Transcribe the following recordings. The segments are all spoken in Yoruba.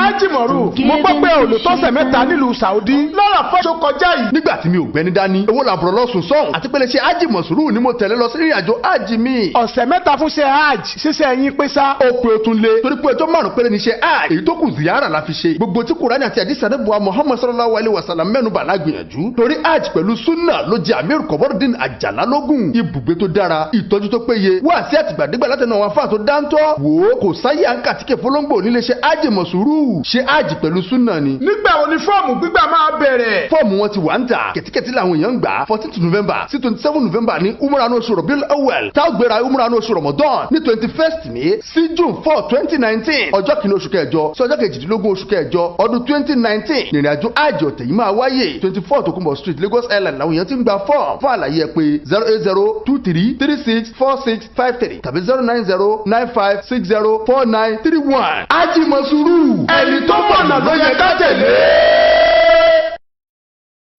Ájìmọ̀rù, mo gbọ́ pé olùtọ́sẹ̀ 3 nílùú Saudi lọ́rọ̀ fọ́ṣọ kọjá yìí. Nígbà tí mi ò gbẹ́ni dání, owó làbúrò lọ́sùn sọ́hùn àti pé lè ṣe Ájìmọ̀sùrù ni mo tẹ̀lé lọ sí ìrìnàjò ájì mi. Ọ̀sẹ̀ 3 fún ṣe hajj, ṣíṣe ẹ̀yin pé sá. Ó pé o tún lé torí pé ọjọ́ 5 péré ní ṣe hajj, èyí tó kù ziyara la fi ṣe. Gbogbo tí Kùránì àti àdìsí àdébùwà Muhammad sallallahu alayhi wa sallam mẹ́nu bà lágbìyànjú. Torí hajj pẹ̀lú sunna ló jẹ́ Amir Kọ̀bọ́rọ̀dín Àjàlá lógún. Ibùgbé tó dára, ìtọ́jú tó péye, wá sí àtìgbàdégbà látẹnu àwọn afáà tó dáńtọ́. Wò ó, kò sáyé à ń kàtíkè fọlọ́ngbò nílé ṣe Ájìmọ̀sùrù. Ṣe hajj pẹ̀lú sunna ni. Nígbà wo ni fọ́ọ̀mù gbígbà máa bẹ̀rẹ̀? Fọ́ọ̀mù wọn ti wà ń tà. Kẹ̀tíkẹ̀tí làwọn èèyàn ń gbà. 14th November sí 27 November ní Umrah oṣù Rabiul Awwal. Tá ó gbéra Umrah oṣù Ramadan ní 21st May sí June 4, 2019. Ọjọ́ 1 oṣù kẹjọ sí ọjọ́ 18 oṣù kẹjọ ọdún 2019. Ìrìnàjò hajj ọ̀tẹ̀ yìí máa wáyé. 24 Tokunbo Street, Lagos Island làwọn èèyàn ti ń gba fọ́ọ̀mù. Fún àlàyé ẹ pé 08023364653 tàbí 09095604931. Ájìmọ̀sùrù, ẹni tó mọ̀nà ló yẹ ká tẹ̀lé.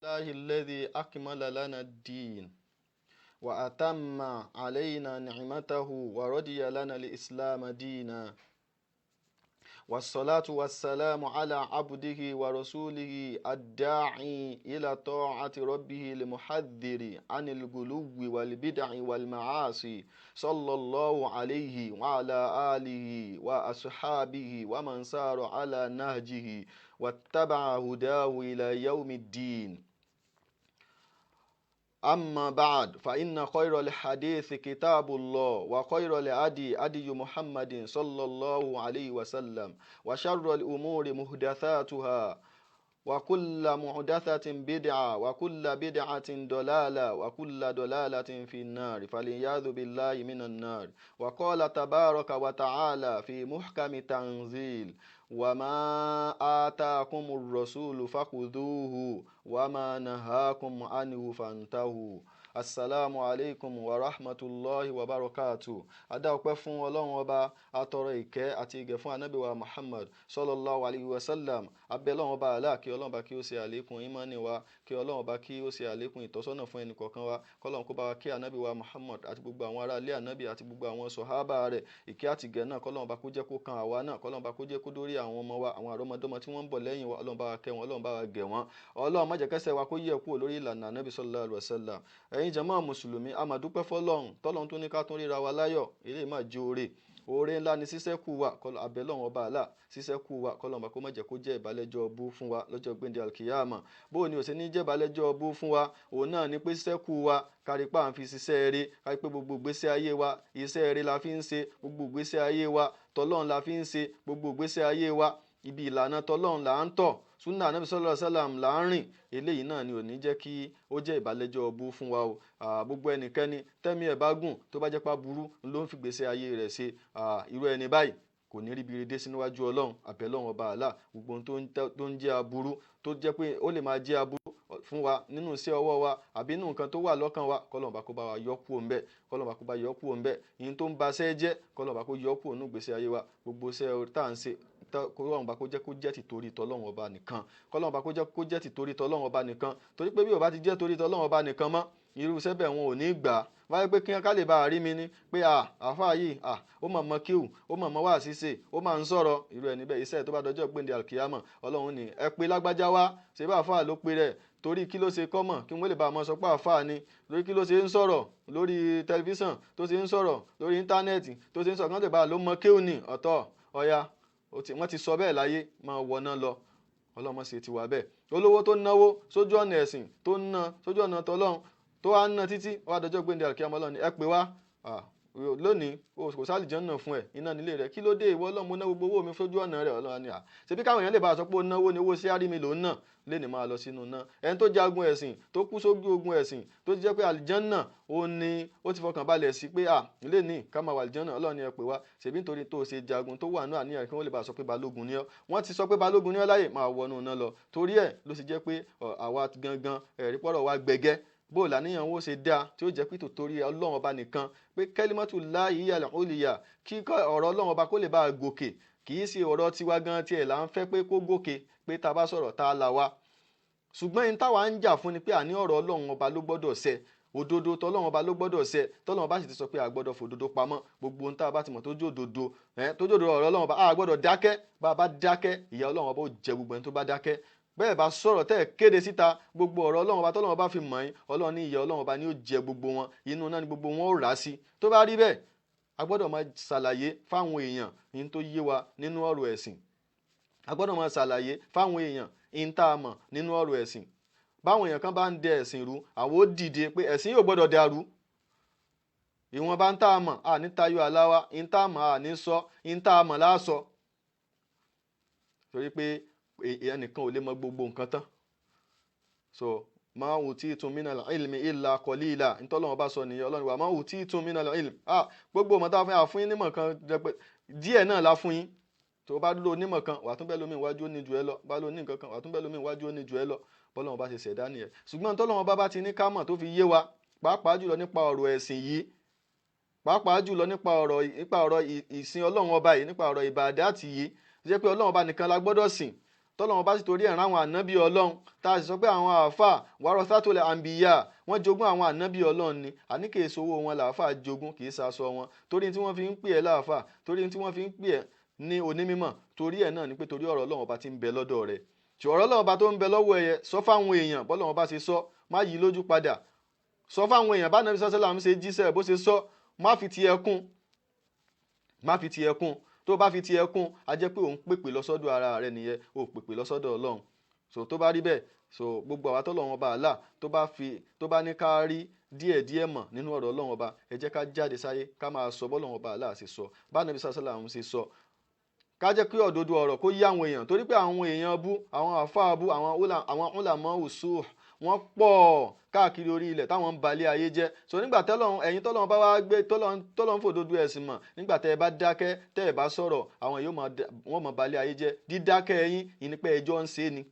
الله الذي أكمل لنا الدين وأتم علينا نعمته ورضي لنا الإسلام دينا والصلاة والسلام على عبده ورسوله الداعي إلى طاعة ربه المحذر عن الغلو والبدع والمعاصي صلى الله عليه وعلى آله وأصحابه ومن سار على نهجه واتبع هداه إلى يوم الدين. أما بعد، فإن خير الحديث كتاب الله، وخير الهدي هدي محمد صلى الله عليه وسلم، وشر الأمور محدثاتها، وكل محدثة بدعة، وكل بدعة ضلالة، وكل ضلالة في النار، فالعياذ بالله من النار. وقال تبارك وتعالى في محكم تنزيل: وما آتاكم الرسول فخذوه وما نهاكم عنه فانتهوا. Assalamu alaikum wa rahmatulahi wa barakatu. Adá ọpẹ́ fún Ọlọ́run Ọba, atọrọ ìkẹ́ àti ìgẹ̀ fún Ànábì wa Muhammad sallallahu alayhi wa sallam. Abẹ́ Ọlọ́run Ọba Allah, kí Ọlọ́run Ọba kí ó ṣe àlékún ìmánì wa, kí Ọlọ́run Ọba kí ó ṣe àlékún ìtọ́sọ́nà fún ẹnì kọ̀ọ̀kan wa, kọ́lọ́run kó bá wa kí Ànábì wa Muhammad àti gbogbo àwọn ará ilé Ànábì àti gbogbo àwọn sọ̀hábà rẹ̀. Ìkẹ́ àti ìgẹ̀ náà, kọ́lọ́run Ọba kó jẹ́ kó kan àwa náà, kọ́lọ́run Ọba kó jẹ́ kó dórí àwọn ọmọ wa, àwọn àrọ́mọdọ́mọ tí wọ́n ń bọ̀ lẹ́yìn wa. Ọlọ́run bá wa kẹ́ wọn, Ọlọ́run bá wa gẹ̀ wọ́n. Ọlọ́run má jẹ́ kẹ́sẹ̀ wa kó yẹ̀ kúrò lórí ìlànà Ànábì sallallahu alayhi wa sallam. Ẹ̀yin jàmáà mùsùlùmí, a máa dúpẹ́ fọ́lọ́run tọ́lọ́run tó ní ká tún ríra wa láyọ̀. Eléyìí máa jẹ́ oore, oore ńlá ni ṣíṣẹ́kù wa. Abẹ́lọ́run Ọba Allah, ṣíṣẹ́kù wa, kọ́lọ́run bá kó má jẹ́ kó jẹ́ ìbálẹ́jọ́ ọbú fún wa lọ́jọ́ gbéǹde alkiyama. Bó ni ò ṣe ní jẹ́ ìbálẹ́jọ́ ọbú fún wa? Òun náà ni pé ṣíṣẹ́kù wa, kárí pa à ń fi ṣiṣẹ́ eré, kárí pé gbogbo ìgbésí ayé wa iṣẹ́ eré la fi ń ṣe, gbogbo ìgbésí ayé wa tọ́lọ́run la fi ń ṣe, gbogbo ìgbésí ayé wa ibi ìlànà tọ́lọ́run là ń tọ̀, sunna Ànábì sallallahu alaihi wasallam là ń rìn. Eléyìí náà ni ò ní jẹ́ kí ó jẹ́ ìbálẹ́jọ́ ọbú fún wa o. Gbogbo ẹnikẹ́ni tẹ́mi ẹ̀ bá gùn tó bá jẹ́ pa burú ló ń fi gbèsè ayé rẹ̀ ṣe, irú ẹni báyìí kò ní rí ibi dé sí níwájú Ọlọ́run. Àbẹ̀lọ́run Ọba Allah, gbogbo ohun tó ń jẹ́ aburú, tó jẹ́ pé ó lè máa jẹ́ aburú fún wa nínú iṣẹ́ ọwọ́ wa àbí nínú nǹkan tó wà lọ́kàn wa, kọ́lọ́run bá kó bá wa yọ kúrò ńbẹ̀, kọ́lọ́run bá kó bá yọ kúrò ńbẹ̀. Ìyẹn tó ń ba iṣẹ́ jẹ́, kọ́lọ́run bá kó yọ kúrò nínú ìgbésí ayé wa. Gbogbo iṣẹ́ tá à ń ṣe, kọ́lọ́run bá kó jẹ́ kó jẹ́ tìtorí tọ́lọ́run Ọba nìkan, kọ́lọ́run bá kó jẹ́ kó jẹ́ tìtorí tọ́lọ́run Ọba nìkan. Torí pé bí ó bá ti jẹ́ torí tọ́lọ́run Ọba nìkan mọ́, irú iṣẹ́ bẹ́ẹ̀ wọn ò ní gbà á. Wáyé pé kí ká lè bá a rí mi ní pé àáfàá yìí, ó mọ̀ mọ́ kíw, ó mọ̀ mọ́ wá ṣíṣe, ó máa ń sọ̀rọ̀. Irú ẹni bẹ́ẹ̀, iṣẹ́ tó bá dọjọ́ gbéǹde alkiyama, Ọlọ́run ní ẹ pé lágbájá wá, ṣe bá àáfàá ló pe rẹ̀, torí kí ló ṣe kọ́mọ̀ kí wọ́n lè bá a mọ̀ sọ pé àáfàá ni, lórí kí ló ṣe ń sọ̀rọ̀ lórí tẹlifíṣàn, tó ṣe ń sọ̀rọ̀ lórí íńtánẹ́ẹ̀tì, tó ṣe ń sọ̀rọ̀, kí wọ́n lè bá a ló mọ kíw ní ọ̀tọ̀ ọ̀ya. Wọ́n ti sọ bẹ́ẹ̀ láyé, máa wọná lọ. Ọlọ́mọ ṣe ti wà bẹ́ẹ̀. Olówó tó náwó sójú ọ̀nà ẹ̀sìn, tó ná sójú ọ̀nà tọ́lọ́run, tó wá ná títí wá dọjọ́ gbéǹde àlùkìyámà, Ọlọ́run ní ẹ pè wá lónìí, kò sáà àlùjánnà fún ẹ, iná nílé rẹ. Kí ló dé? Ìwọ Ọlọ́run, mo ná gbogbo owó mi sójú ọ̀nà rẹ. Ọlọ́run ni à ṣebí káwọn èèyàn lè bá a sọ pé ó náwó ni, owó sí àrí mi ló ń ná lé ní máa lọ sínú náà. Ẹni tó jagun ẹ̀sìn, tó kú sójú ogun ẹ̀sìn, tó jẹ́ pé àlùjánnà ó ní ó ti fọkàn balẹ̀ sí pé lé ní ká máa wà àlùjánnà, Ọlọ́run ni ẹ pè wá, ṣèbí nítorí tó ṣe jagun tó wà náà àníyàn kí wọ́n lè bá a sọ pé balógun ni ọ́, wọ́n ti sọ pé balógun ni ọ́ láyè, máa wọnú náà lọ. Torí ẹ̀ ló ṣe jẹ́ pé àwa gangan ẹ̀rí pọ̀rọ̀ wa gbẹgẹ́ bó làníyàn wo ṣe dáa tí ó jẹ́ pé tòtórí Ọlọ́run Ọba nìkan, pé kẹ́límọ́tù láàyè al-ulya, kí ọ̀rọ̀ Ọlọ́run Ọba kó lè bá a gòkè. Kì í ṣe ọ̀rọ̀ tiwa gan tiẹ̀ là ń fẹ́ pé kó gòkè, pé tá a bá sọ̀rọ̀ tá a là wa, ṣùgbọ́n ní táwa ń jà fún ni pé àní ọ̀rọ̀ Ọlọ́run Ọba ló gbọ́dọ̀ ṣẹ. Òdodo tọ́lọ́run ọba ló gbọ́dọ̀ ṣẹ. Tọ́lọ́run ọba sì ti sọ pé a gbọ́dọ̀ fòdodo pamọ́. Gbogbo ohun tá a bá ti mọ̀ tó jódodo, tó jódodo ọ̀rọ̀ Ọlọ́run ọba, a gbọ́dọ̀ dákẹ́. Bá a bá dákẹ́, ìyà Ọlọ́run ọba ó jẹ gbogbo ẹni tó bá dákẹ́. Bẹ́ẹ̀ bá sọ̀rọ̀ tẹ́ ẹ̀ kéde síta gbogbo ọ̀rọ̀ Ọlọ́run ọba tọ́lọ́run ọba fi mọ̀ yín, Ọlọ́run ní ìyà Ọlọ́run ọba ni ó jẹ gbogbo wọn, inú náà ni gbogbo wọn ó rà sí. Tó bá rí bẹ́ẹ̀, a gbọ́dọ̀ máa ṣàlàyé fáwọn èèyàn ní tó yé wa nínú ọ̀rọ̀ ẹ̀sìn. A gbọ́dọ̀ máa ṣàlàyé fáwọn èèyàn ní tá a mọ̀ nínú ọ̀rọ̀ ẹ̀sìn. Báwọn èèyàn kan bá ń dẹ ẹ̀sìn rú, àwọn ó dìde pé ẹ̀sìn yóò gbọ́dọ̀ dàrú. Ìwọ̀n bá ń tá a mọ̀, à ní tayọ àlá wa, ń tá a mọ̀ à ní sọ, ń tá a mọ̀ láà sọ. Torí pé ẹnìkan ò lè mọ gbogbo nǹkan tán. So ma utitum minal ilmi illa qalila, ntọ́lọ́wọ́n bá sọ nìyẹn. Ọlọ́run wa ma utitum minal ilmi, gbogbo ọmọ tá a fún yín, àfún yín nímọ̀ kan díẹ̀ náà la fún yín. Tó bá dúró onímọ̀ kan, wà tún bẹ́ẹ̀ lómi iwájú ó ní ju ẹ lọ. Bá ló ní nǹkan kan, wà tún bẹ́ẹ̀ lómi iwájú ó ní ju ẹ lọ. Bọ́lọ́wọ́n bá ṣe ṣẹ̀dá nìyẹn. Ṣùgbọ́n tọ́lọ́wọ́n bá bá ti ní ká mọ̀ tó fi yé wa, pàápàá jùlọ nípa ọ̀rọ̀ ẹ̀sìn yìí, pàápàá jùlọ nípa ọ̀rọ̀ ìsìn Ọlọ́run ọba yìí, nípa ọ̀rọ̀ ìbàdàtì yìí, tó jẹ́ pé Ọlọ́run ọba nìkan la gbọ́dọ̀ sìn. Tọ́lọ́run bá sì torí ẹ̀ rán àwọn ànábì Ọlọ́run, tá a sì sọ pé àwọn àáfàá warathatul anbiya, wọ́n jogún àwọn ànábì Ọlọ́run ni. Àní kì í sowó wọn làáfàá jogún, kì í ṣaṣọ wọn. Torí tí wọ́n fi ń pè ẹ́ láàfàá, torí tí wọ́n fi ń pè ẹ́ ní onímọ̀, torí ẹ̀ náà ni pé torí ọ̀rọ̀ Ọlọ́run ọba ti ń bẹ lọ́dọ̀ rẹ̀. Tí ọ̀rọ̀ Ọlọ́run ọba tó ń bẹ lọ́wọ́ ẹ̀yẹ, sọ fáwọn èèyàn bọ́lọ́run ọba ṣe sọ, má yí lójú padà. Sọ fáwọn èèyàn bá Nàbí sallallahu alaihi wasallam ṣe jíṣẹ́ bó ṣe sọ, má fi ti ẹkún, má fi ti ẹkún. Tó bá fi ti ẹkún, a jẹ́ pé òun pèpè lọ sọ́dọ̀ ara rẹ̀ nìyẹn, ó pèpè lọ sọ́dọ̀ Ọlọ́run. So tó bá rí bẹ́ẹ̀, so gbogbo àwa tọ́lọ́run ọba Allah tó bá ní ká rí díẹ̀ díẹ̀ mọ̀ nínú ọ̀rọ̀ Ọlọ́run ọba, ẹ jẹ́ ká jáde sáyé ká máa sọ bọ́lọ́run ọba Allah ṣe sọ, bá Nàbí sallallahu alaihi wasallam ṣe sọ. Ká jẹ́ kí òdodo ọ̀rọ̀ kó yé àwọn èèyàn, torí pé àwọn èèyàn bú, àwọn àfáà bú, àwọn ulama usuh, wọ́n pọ̀ káàkiri orí ilẹ̀ táwọn ń balẹ̀ ayé jẹ́. So nígbà tọ́lọ́run, ẹ̀yin tọ́lọ́run bá wá gbé, tọ́lọ́run fòdodo ẹ̀sìn mọ̀, nígbà tẹ́ ẹ bá dákẹ́, tẹ́ ẹ bá sọ̀rọ̀, àwọn yóò wọ́n máa balẹ̀ ayé jẹ́. Dídákẹ́ ẹ̀yin, ìní pé ẹjọ́ ń ṣe ni.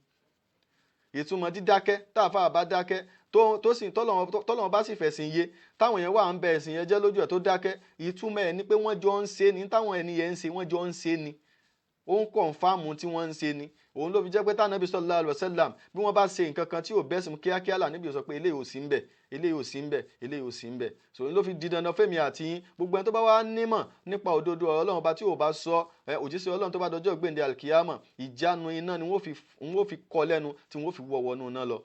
Ìtumọ̀ dídákẹ́, táàfáà bá dákẹ́, tó sì tọ́lọ́run bá sì fẹ̀sìn yé, táwọn èèyàn wà ń bẹ ẹ̀sìn yẹn jẹ́ lójú ẹ̀ tó dákẹ́, ìtumọ̀ ẹ̀ ni pé wọ́n jọ ń ṣe ni, táwọn ẹni yẹn ń ṣe, wọ́n jọ ń ṣe ni. Ó ń kọ̀nfàmù tí wọ́n ń ṣe ni. Òun ló fi jẹ́ pé tánàbí sallallahu alaihi wasallam bí wọ́n bá ṣe nǹkan kan tí ò bẹ́sìn kíákíá là níbi sọ pé eléyìí ò sí ń bẹ̀, eléyìí ò sí ń bẹ̀, eléyìí ò sí ń bẹ̀. So ló fi di dandan fẹ́mi àti yín, gbogbo ẹni tó bá wá nímọ̀ nípa òdodo ọ̀rọ̀ Ọlọ́run ọba tí ò bá sọ, òjíṣẹ́ Ọlọ́run tó bá dọjọ́ gbèǹde alkiyama, ìjánu iná ni wọ́n fi kọ́ lẹ́nu tí wọ́n fi wọ́ wọnú iná lọ.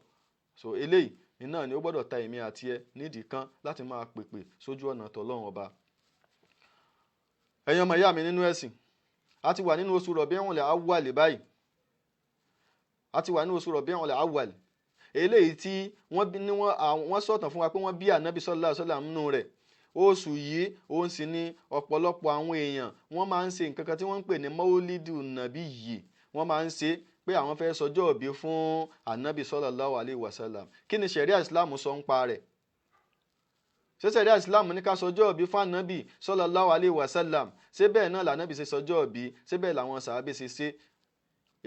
So eléyìí iná ni ó gbọ́dọ̀ ta èmi àti ẹ nídìí kan láti máa pèpè sójú ọ̀nà tọ́lọ́run ọba. Ẹ̀yin ọmọ ìyá mi nínú ẹ̀sìn, a ti wà nínú oṣù Rabiul Awwal báyìí. A ti wà nínú oṣù Rabiul Awwal. Eléyìí tí wọ́n sọ̀tàn fún wa pé wọ́n bí Ànábì sallallahu alaihi wasallam nínú rẹ̀. Oṣù yìí, òun sì ni ọ̀pọ̀lọpọ̀ àwọn èèyàn wọ́n máa ń ṣe nǹkan kan tí wọ́n ń pè ní Maulidu Nabi yìí. Wọ́n máa ń ṣe pé àwọn fẹ́ sọjọ́ ìbí fún Ànábì sallallahu alaihi wasallam. Kí ni ṣẹ̀ríà Ìsìláàmù sọ ń pa rẹ̀? Ṣé ṣẹ̀ríà Ìsìláàmù ní ká sọjọ́ ìbí fún Ànábì sallallahu alaihi wasallam? Ṣé bẹ́ẹ̀ náà lànábì ṣe sọjọ́ ìbí? Ṣé bẹ́ẹ̀ làwọn sàábé ṣe ṣe?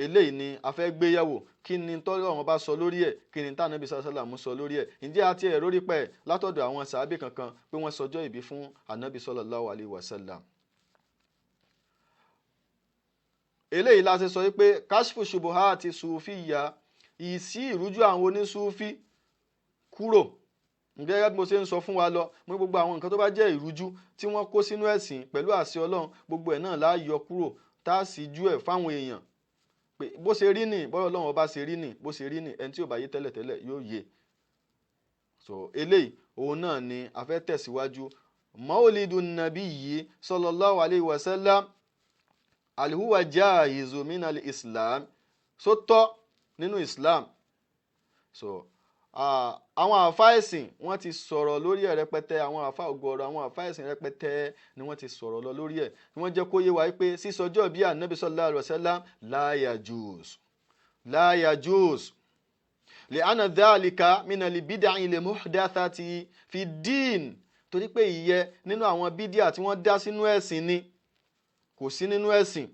Eléyìí ni a fẹ́ gbé yẹ̀wò. Kí ni tọ́lọ́run bá sọ lórí ẹ̀? Kí ni tànábì sallallahu alaihi wasallam sọ lórí ẹ̀? Ǹjẹ́ a ti ẹ̀ rórí pẹ̀ látọ̀dọ̀ àwọn sàábé kankan pé wọ́n sọjọ́ ìbí fún Ànábì sallallahu alaihi wasallam? Eléyìí la ṣe sọ wípé kashfu shubuhati sufiyya, ìsí ìrújú àwọn onísúfí kúrò. Gẹ́gẹ́ bí mo ṣe ń sọ fún wa lọ, mo ní gbogbo àwọn nǹkan tó bá jẹ́ ìrújú tí wọ́n kó sínú ẹ̀sìn pẹ̀lú àṣẹ Ọlọ́run, gbogbo ẹ̀ náà la yọ kúrò, tá a sì jú ẹ̀ fáwọn èèyàn pé bó ṣe rí nì, bọ́rọ̀ Ọlọ́run ọba ṣe rí nì, bó ṣe rí nì, ẹni tí ò bá yé tẹ́lẹ̀tẹ́lẹ̀ yóò yé. So eléyìí òun náà ni a fẹ́ tẹ̀síwájú. Maulidu Nabiyyi sallallahu alaihi wasallam alhuwa jaizu minal Islam, so tọ́ nínú Islam. So àwọn àfáà ẹ̀sìn wọ́n ti sọ̀rọ̀ lórí ẹ̀ rẹpẹtẹ, àwọn àfáà ògọ̀rọ̀, àwọn àfáà ẹ̀sìn rẹpẹtẹ ni wọ́n ti sọ̀rọ̀ lọ lórí ẹ̀. Wọ́n jẹ́ kó yé wa pé sísọjọ́ bí Ànábì sallallahu alaihi wasallam la yajuz, la yajuz li'anna dhalika minal bid'i li muhdathati fi din, torí pé ìyẹ nínú àwọn bídíà tí wọ́n dá sínú ẹ̀sìn ni, kò sí nínú ẹ̀sìn.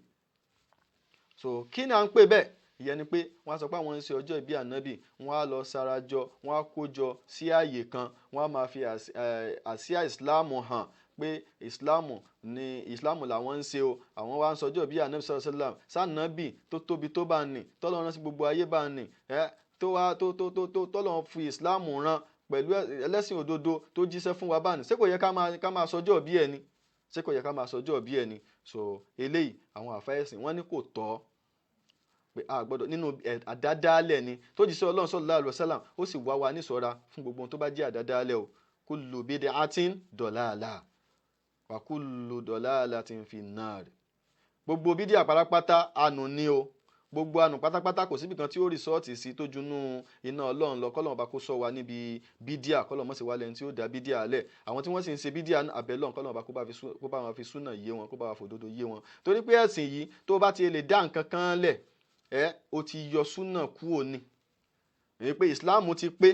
So kí ni à ń pè bẹ́ẹ̀? Ìyẹn ni pé wọ́n á sọ pé àwọn ń ṣe ọjọ́ ìbí Ànábì, wọ́n á lọ sarajọ, wọ́n á kójọ sí ààyè kan, wọ́n á máa fi àsíá ìsìláàmù hàn pé ìsìláàmù ni ìsìláàmù làwọn ń ṣe o, àwọn wá ń sọjọ́ ìbí Ànábì sallallahu alaihi wasallam. Sànábì tó tóbi tó bá nì, tọ́lọ́run rán sí gbogbo ayé bá nì, tó wá tó tó tó tó tọ́lọ́run fi ìsìláàmù rán pẹ̀lú ẹlẹ́sìn òdodo tó jíṣẹ́ fún wa báni, ṣé kò yẹ ká máa sọjọ́ bí ẹni? Ṣé kò yẹ ká máa sọjọ́ bí ẹni? So eléyìí àwọn àfáà ẹ̀sìn wọ́n ní kò tọ́, pé a gbọ́dọ̀ nínú àdádálẹ̀ ni tó jíṣẹ́ Ọlọ́run sallallahu alaihi wasallam, ó sì wá wa níṣọ́ra fún gbogbo ohun tó bá jẹ́ àdádálẹ̀ o. Kullu bid'atin dalalah wa kullu dalalatin fin nar. Gbogbo bídíà pátápátá ànú ni o, gbogbo ànú pátápátá, kò síbi kan tí ó resort sí tó junú iná Ọlọ́run lọ. Kọ́lọ́run bá kó sọ wa níbi bídíà, kọ́lọ́run mọ̀ sí wa lẹ́ni tí ó dá bídíà lẹ̀. Àwọn tí wọ́n sì ń ṣe bídíà, àbẹ̀lọ́n, kọ́lọ́run bá kó bá wọn fi súnà yé wọn, kó bá wọn fòdodo yé wọn, torí pé ẹ̀sìn yìí, tó bá ti lè dá nǹkan kan lẹ̀ ẹ́, o ti yọ súnà kúrò ni. Èyí pé ìsìláàmù ti pé,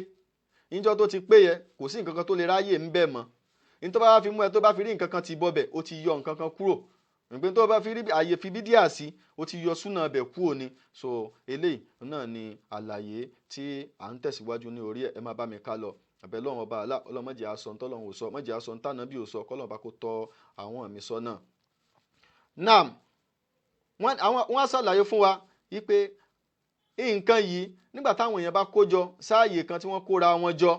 níjọ́ tó ti pé yẹ, kò sí nǹkan kan tó lè ráyè ń bẹ̀ mọ́. Ní tó bá fi mú ẹ, tó bá fi rí nǹkan kan ti bọ́ bẹ̀, ó ti yọ nǹkan kan kúrò. Nígbà tó bá fi rí àyè fi bídíà sí, ó ti yọ súnà bẹ̀ kúrò ni. So eléyìí náà ni àlàyé tí à ń tẹ̀síwájú ní orí ẹ̀. Ẹ máa bá mi ká lọ. Àbẹ̀lọ́run ọba àlá, ọlọ́mọdé aṣọ ntọ́lọ́run ò sọ, mọ̀jẹ̀ aṣọ ntànàbí ò sọ, kọ́lọ́run bá kó tọ́ àwọn mi sọ náà. Naam, wọ́n ṣàlàyé fún wa wípé nǹkan yìí, nígbà táwọn èèyàn bá kó jọ sáàyè kan tí wọ́n kóra wọn jọ,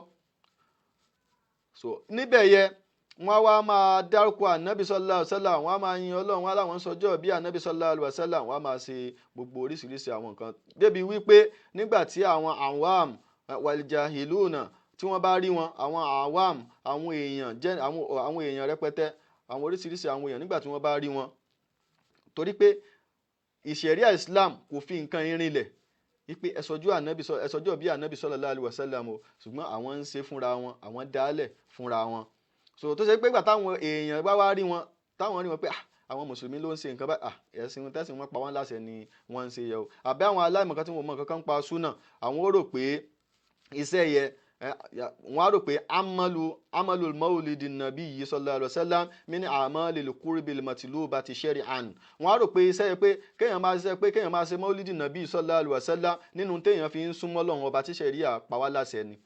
so níbẹ̀ yẹ, wọ́n á wá máa dárúkọ ànábì sallallahu alaihi wasallam, wọ́n á máa yin Ọlọ́run, wọ́n á láwọn ń sọjọ́ bí ànábì sallallahu alaihi wasallam, wọ́n á máa ṣe gbogbo oríṣiríṣi àwọn nǹkan, débi wípé nígbà tí àwọn awam waljahiluna tí wọ́n bá rí wọn, àwọn awam, àwọn èèyàn jẹ́ àwọn èèyàn rẹpẹtẹ, àwọn oríṣiríṣi àwọn èèyàn, nígbà tí wọ́n bá rí wọn, torí pé ìṣẹ̀ríà Islam kò fi nǹkan irinlẹ̀ wípé ẹsọjú ànábì, ẹsọjọ́ bí ànábì sallallahu alaihi wasallam o, ṣùgbọ́n àwọn ń ṣe fúnra wọn, àwọn dálẹ̀ fúnra wọn. So tó ṣe pé ìgbà táwọn èèyàn bá wá rí wọn, táwọn rí wọn pé àwọn mùsùlùmí ló ń ṣe nǹkan báyìí, ẹ̀sìn tẹ́sìn wọn pa wọ́n láṣẹ ni wọ́n ń ṣe yẹ o, àbí àwọn aláìmọ̀kan tí wọ́n mọ̀ nǹkan kan pa súnà, àwọn ó rò pé iṣẹ́ yẹ, wọ́n á rò pé amalu mawlidi nabi yìí sallallahu alaihi wasallam min amalil qurbil matlubati shari'an. Wọ́n á rò pé iṣẹ́ yẹ pé kéèyàn máa ṣe, pé kéèyàn máa ṣe mawlidi nabi sallallahu alaihi wasallam, nínú téèyàn fi ń súnmọ́ Ọlọ́run ọba tí ṣẹ̀ríà pa wá láṣẹ ni.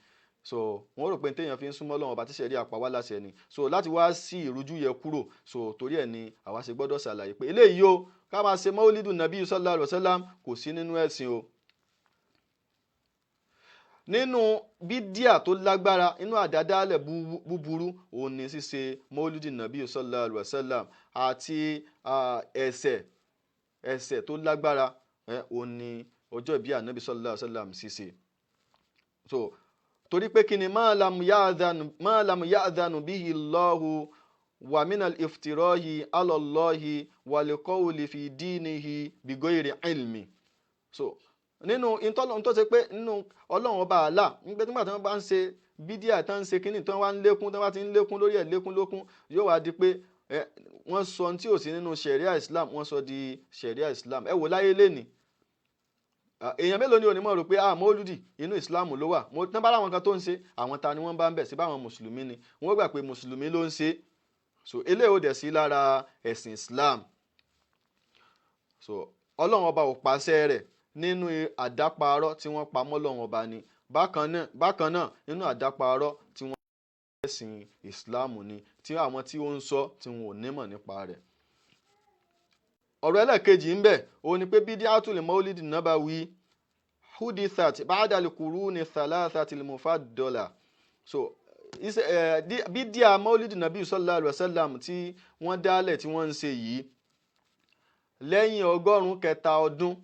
So wọ́n rò pé téèyàn fi ń súnmọ́ Ọlọ́run ọba tí ṣẹ̀ríà pa wá láṣẹ ni. So láti wá sí ìrújú yẹ kúrò, so torí ẹ̀ ni àwa ṣe gbọ́dọ̀ ṣàlàyé pé eléyìí o, ká máa ṣe mawlidu nabi sallallahu alaihi wasallam, kò sí nínú ẹ̀sìn o. Nínú bídíà tó lágbára, inú àdádálẹ̀ búburú, òun ni ṣíṣe mọ́lúdì nàbí sallallahu alaihi wasallam, àti ẹ̀ṣẹ̀ tó lágbára, òun ni ọjọ́ ìbí ànábì sallallahu alaihi wasallam ṣíṣe. So torí pé kí ni? Ma lam ya'dhanu bihi Allahu wa minal iftirahi ala Allahi wal qawli fi dinihi bighayri ilmi. So nínú ìtọ́lọ́run tó ṣe pé nínú Ọlọ́run ọba àlà, nígbà tí wọ́n bá ń ṣe bídíà tán, ń ṣe kínní, tí wọ́n wá ń lékún, tí wọ́n bá ti ń lékún lórí ẹ̀, lékún lókún, yóò wá di pé wọ́n sọ ohun tí ò sí nínú ṣẹ̀ríà Islam, wọ́n sọ di ṣẹ̀ríà Islam. Ẹ wò láyé lẹ́nìí, èèyàn mélòó ni onímọ̀ rò pé mọ́lúdì inú Islam ló wà? Tán bá láwọn kan tó ń ṣe, àwọn ta ni wọ́n bá ń bẹ̀ sí? Báwọn mùsùlùmí ni wọ́n gbà pé mùsùlùmí ló ń ṣe. So eléyìí ò dẹ̀ sí lára ẹ̀sìn Islam. So Ọlọ́run ọba ò pàṣẹ rẹ̀, nínú àdáparọ́ tí wọ́n pa mọ́ Ọlọ́run ọba ni. Bákan náà, nínú àdáparọ́ tí wọ́n ẹ̀sìn Islam ni, tí àwọn tí ó ń sọ tí wọn ò nímọ̀ nípa rẹ̀. Ọ̀rọ̀ ẹlẹ́ẹ̀kejì ń bẹ, òun ni pé bídíàtul maulidi nabawi hudithat ba'da al-quruni thalathati al-mufaddala. So bídíà maulidi nabi sallallahu alaihi wasallam tí wọ́n dálẹ̀, tí wọ́n ń ṣe yìí, lẹ́yìn 300 ọdún,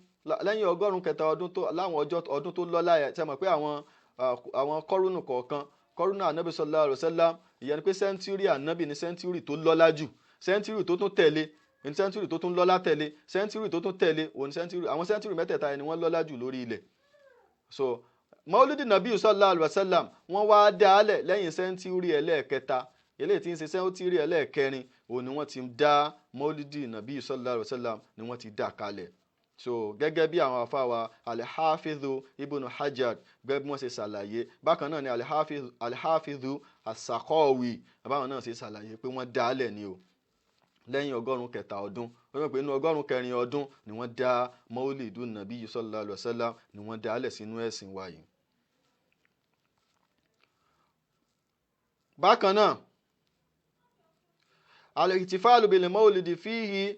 lẹ́yìn 103 ọdún tó láwọn ọjọ́ ọdún tó lọ́lá ẹ̀, ṣe mọ̀ pé àwọn kọ́rùnù kọ̀ọ̀kan, kọ́rùnù ànábì sallallahu alaihi wasallam, ìyẹn ni pé century ànábì ní century tó lọ́lá jù, century tó tún tẹ̀lé ní century tó tún lọ́lá tẹ̀lé, century tó tún tẹ̀lé òun century. Àwọn century mẹ́tẹ̀ẹ̀ta yẹn ni wọ́n lọ́lá jù lórí ilẹ̀. So maulidi nabi sallallahu alaihi wasallam, wọ́n wá dálẹ̀ lẹ́yìn century ẹlẹ́ẹ̀kẹta, eléyìí tí ń ṣe century ẹlẹ́ẹ̀kẹrin, òun ni wọ́n ti dá maulidi nabi sallallahu alaihi wasallam, ni wọ́n ti dá kalẹ̀. So gẹ́gẹ́ bí àwọn afáwa Alhafidhu Ibn Hajar, gẹ́gẹ́ bí wọ́n ṣe ṣàlàyé, bákan náà ni Alhafidhu Asakọ́wì, báwọn náà ṣe ṣàlàyé pé wọ́n dálẹ̀ ni o lẹ́yìn 300 ọdún. Wọ́n mọ̀ pé inú 104 ọdún ni wọ́n dá maulidu nabi sallallahu alaihi wasallam, ni wọ́n dálẹ̀ sínú ẹ̀sìn wa yìí. Bákan náà, al-ihtifalu bil maulidi fihi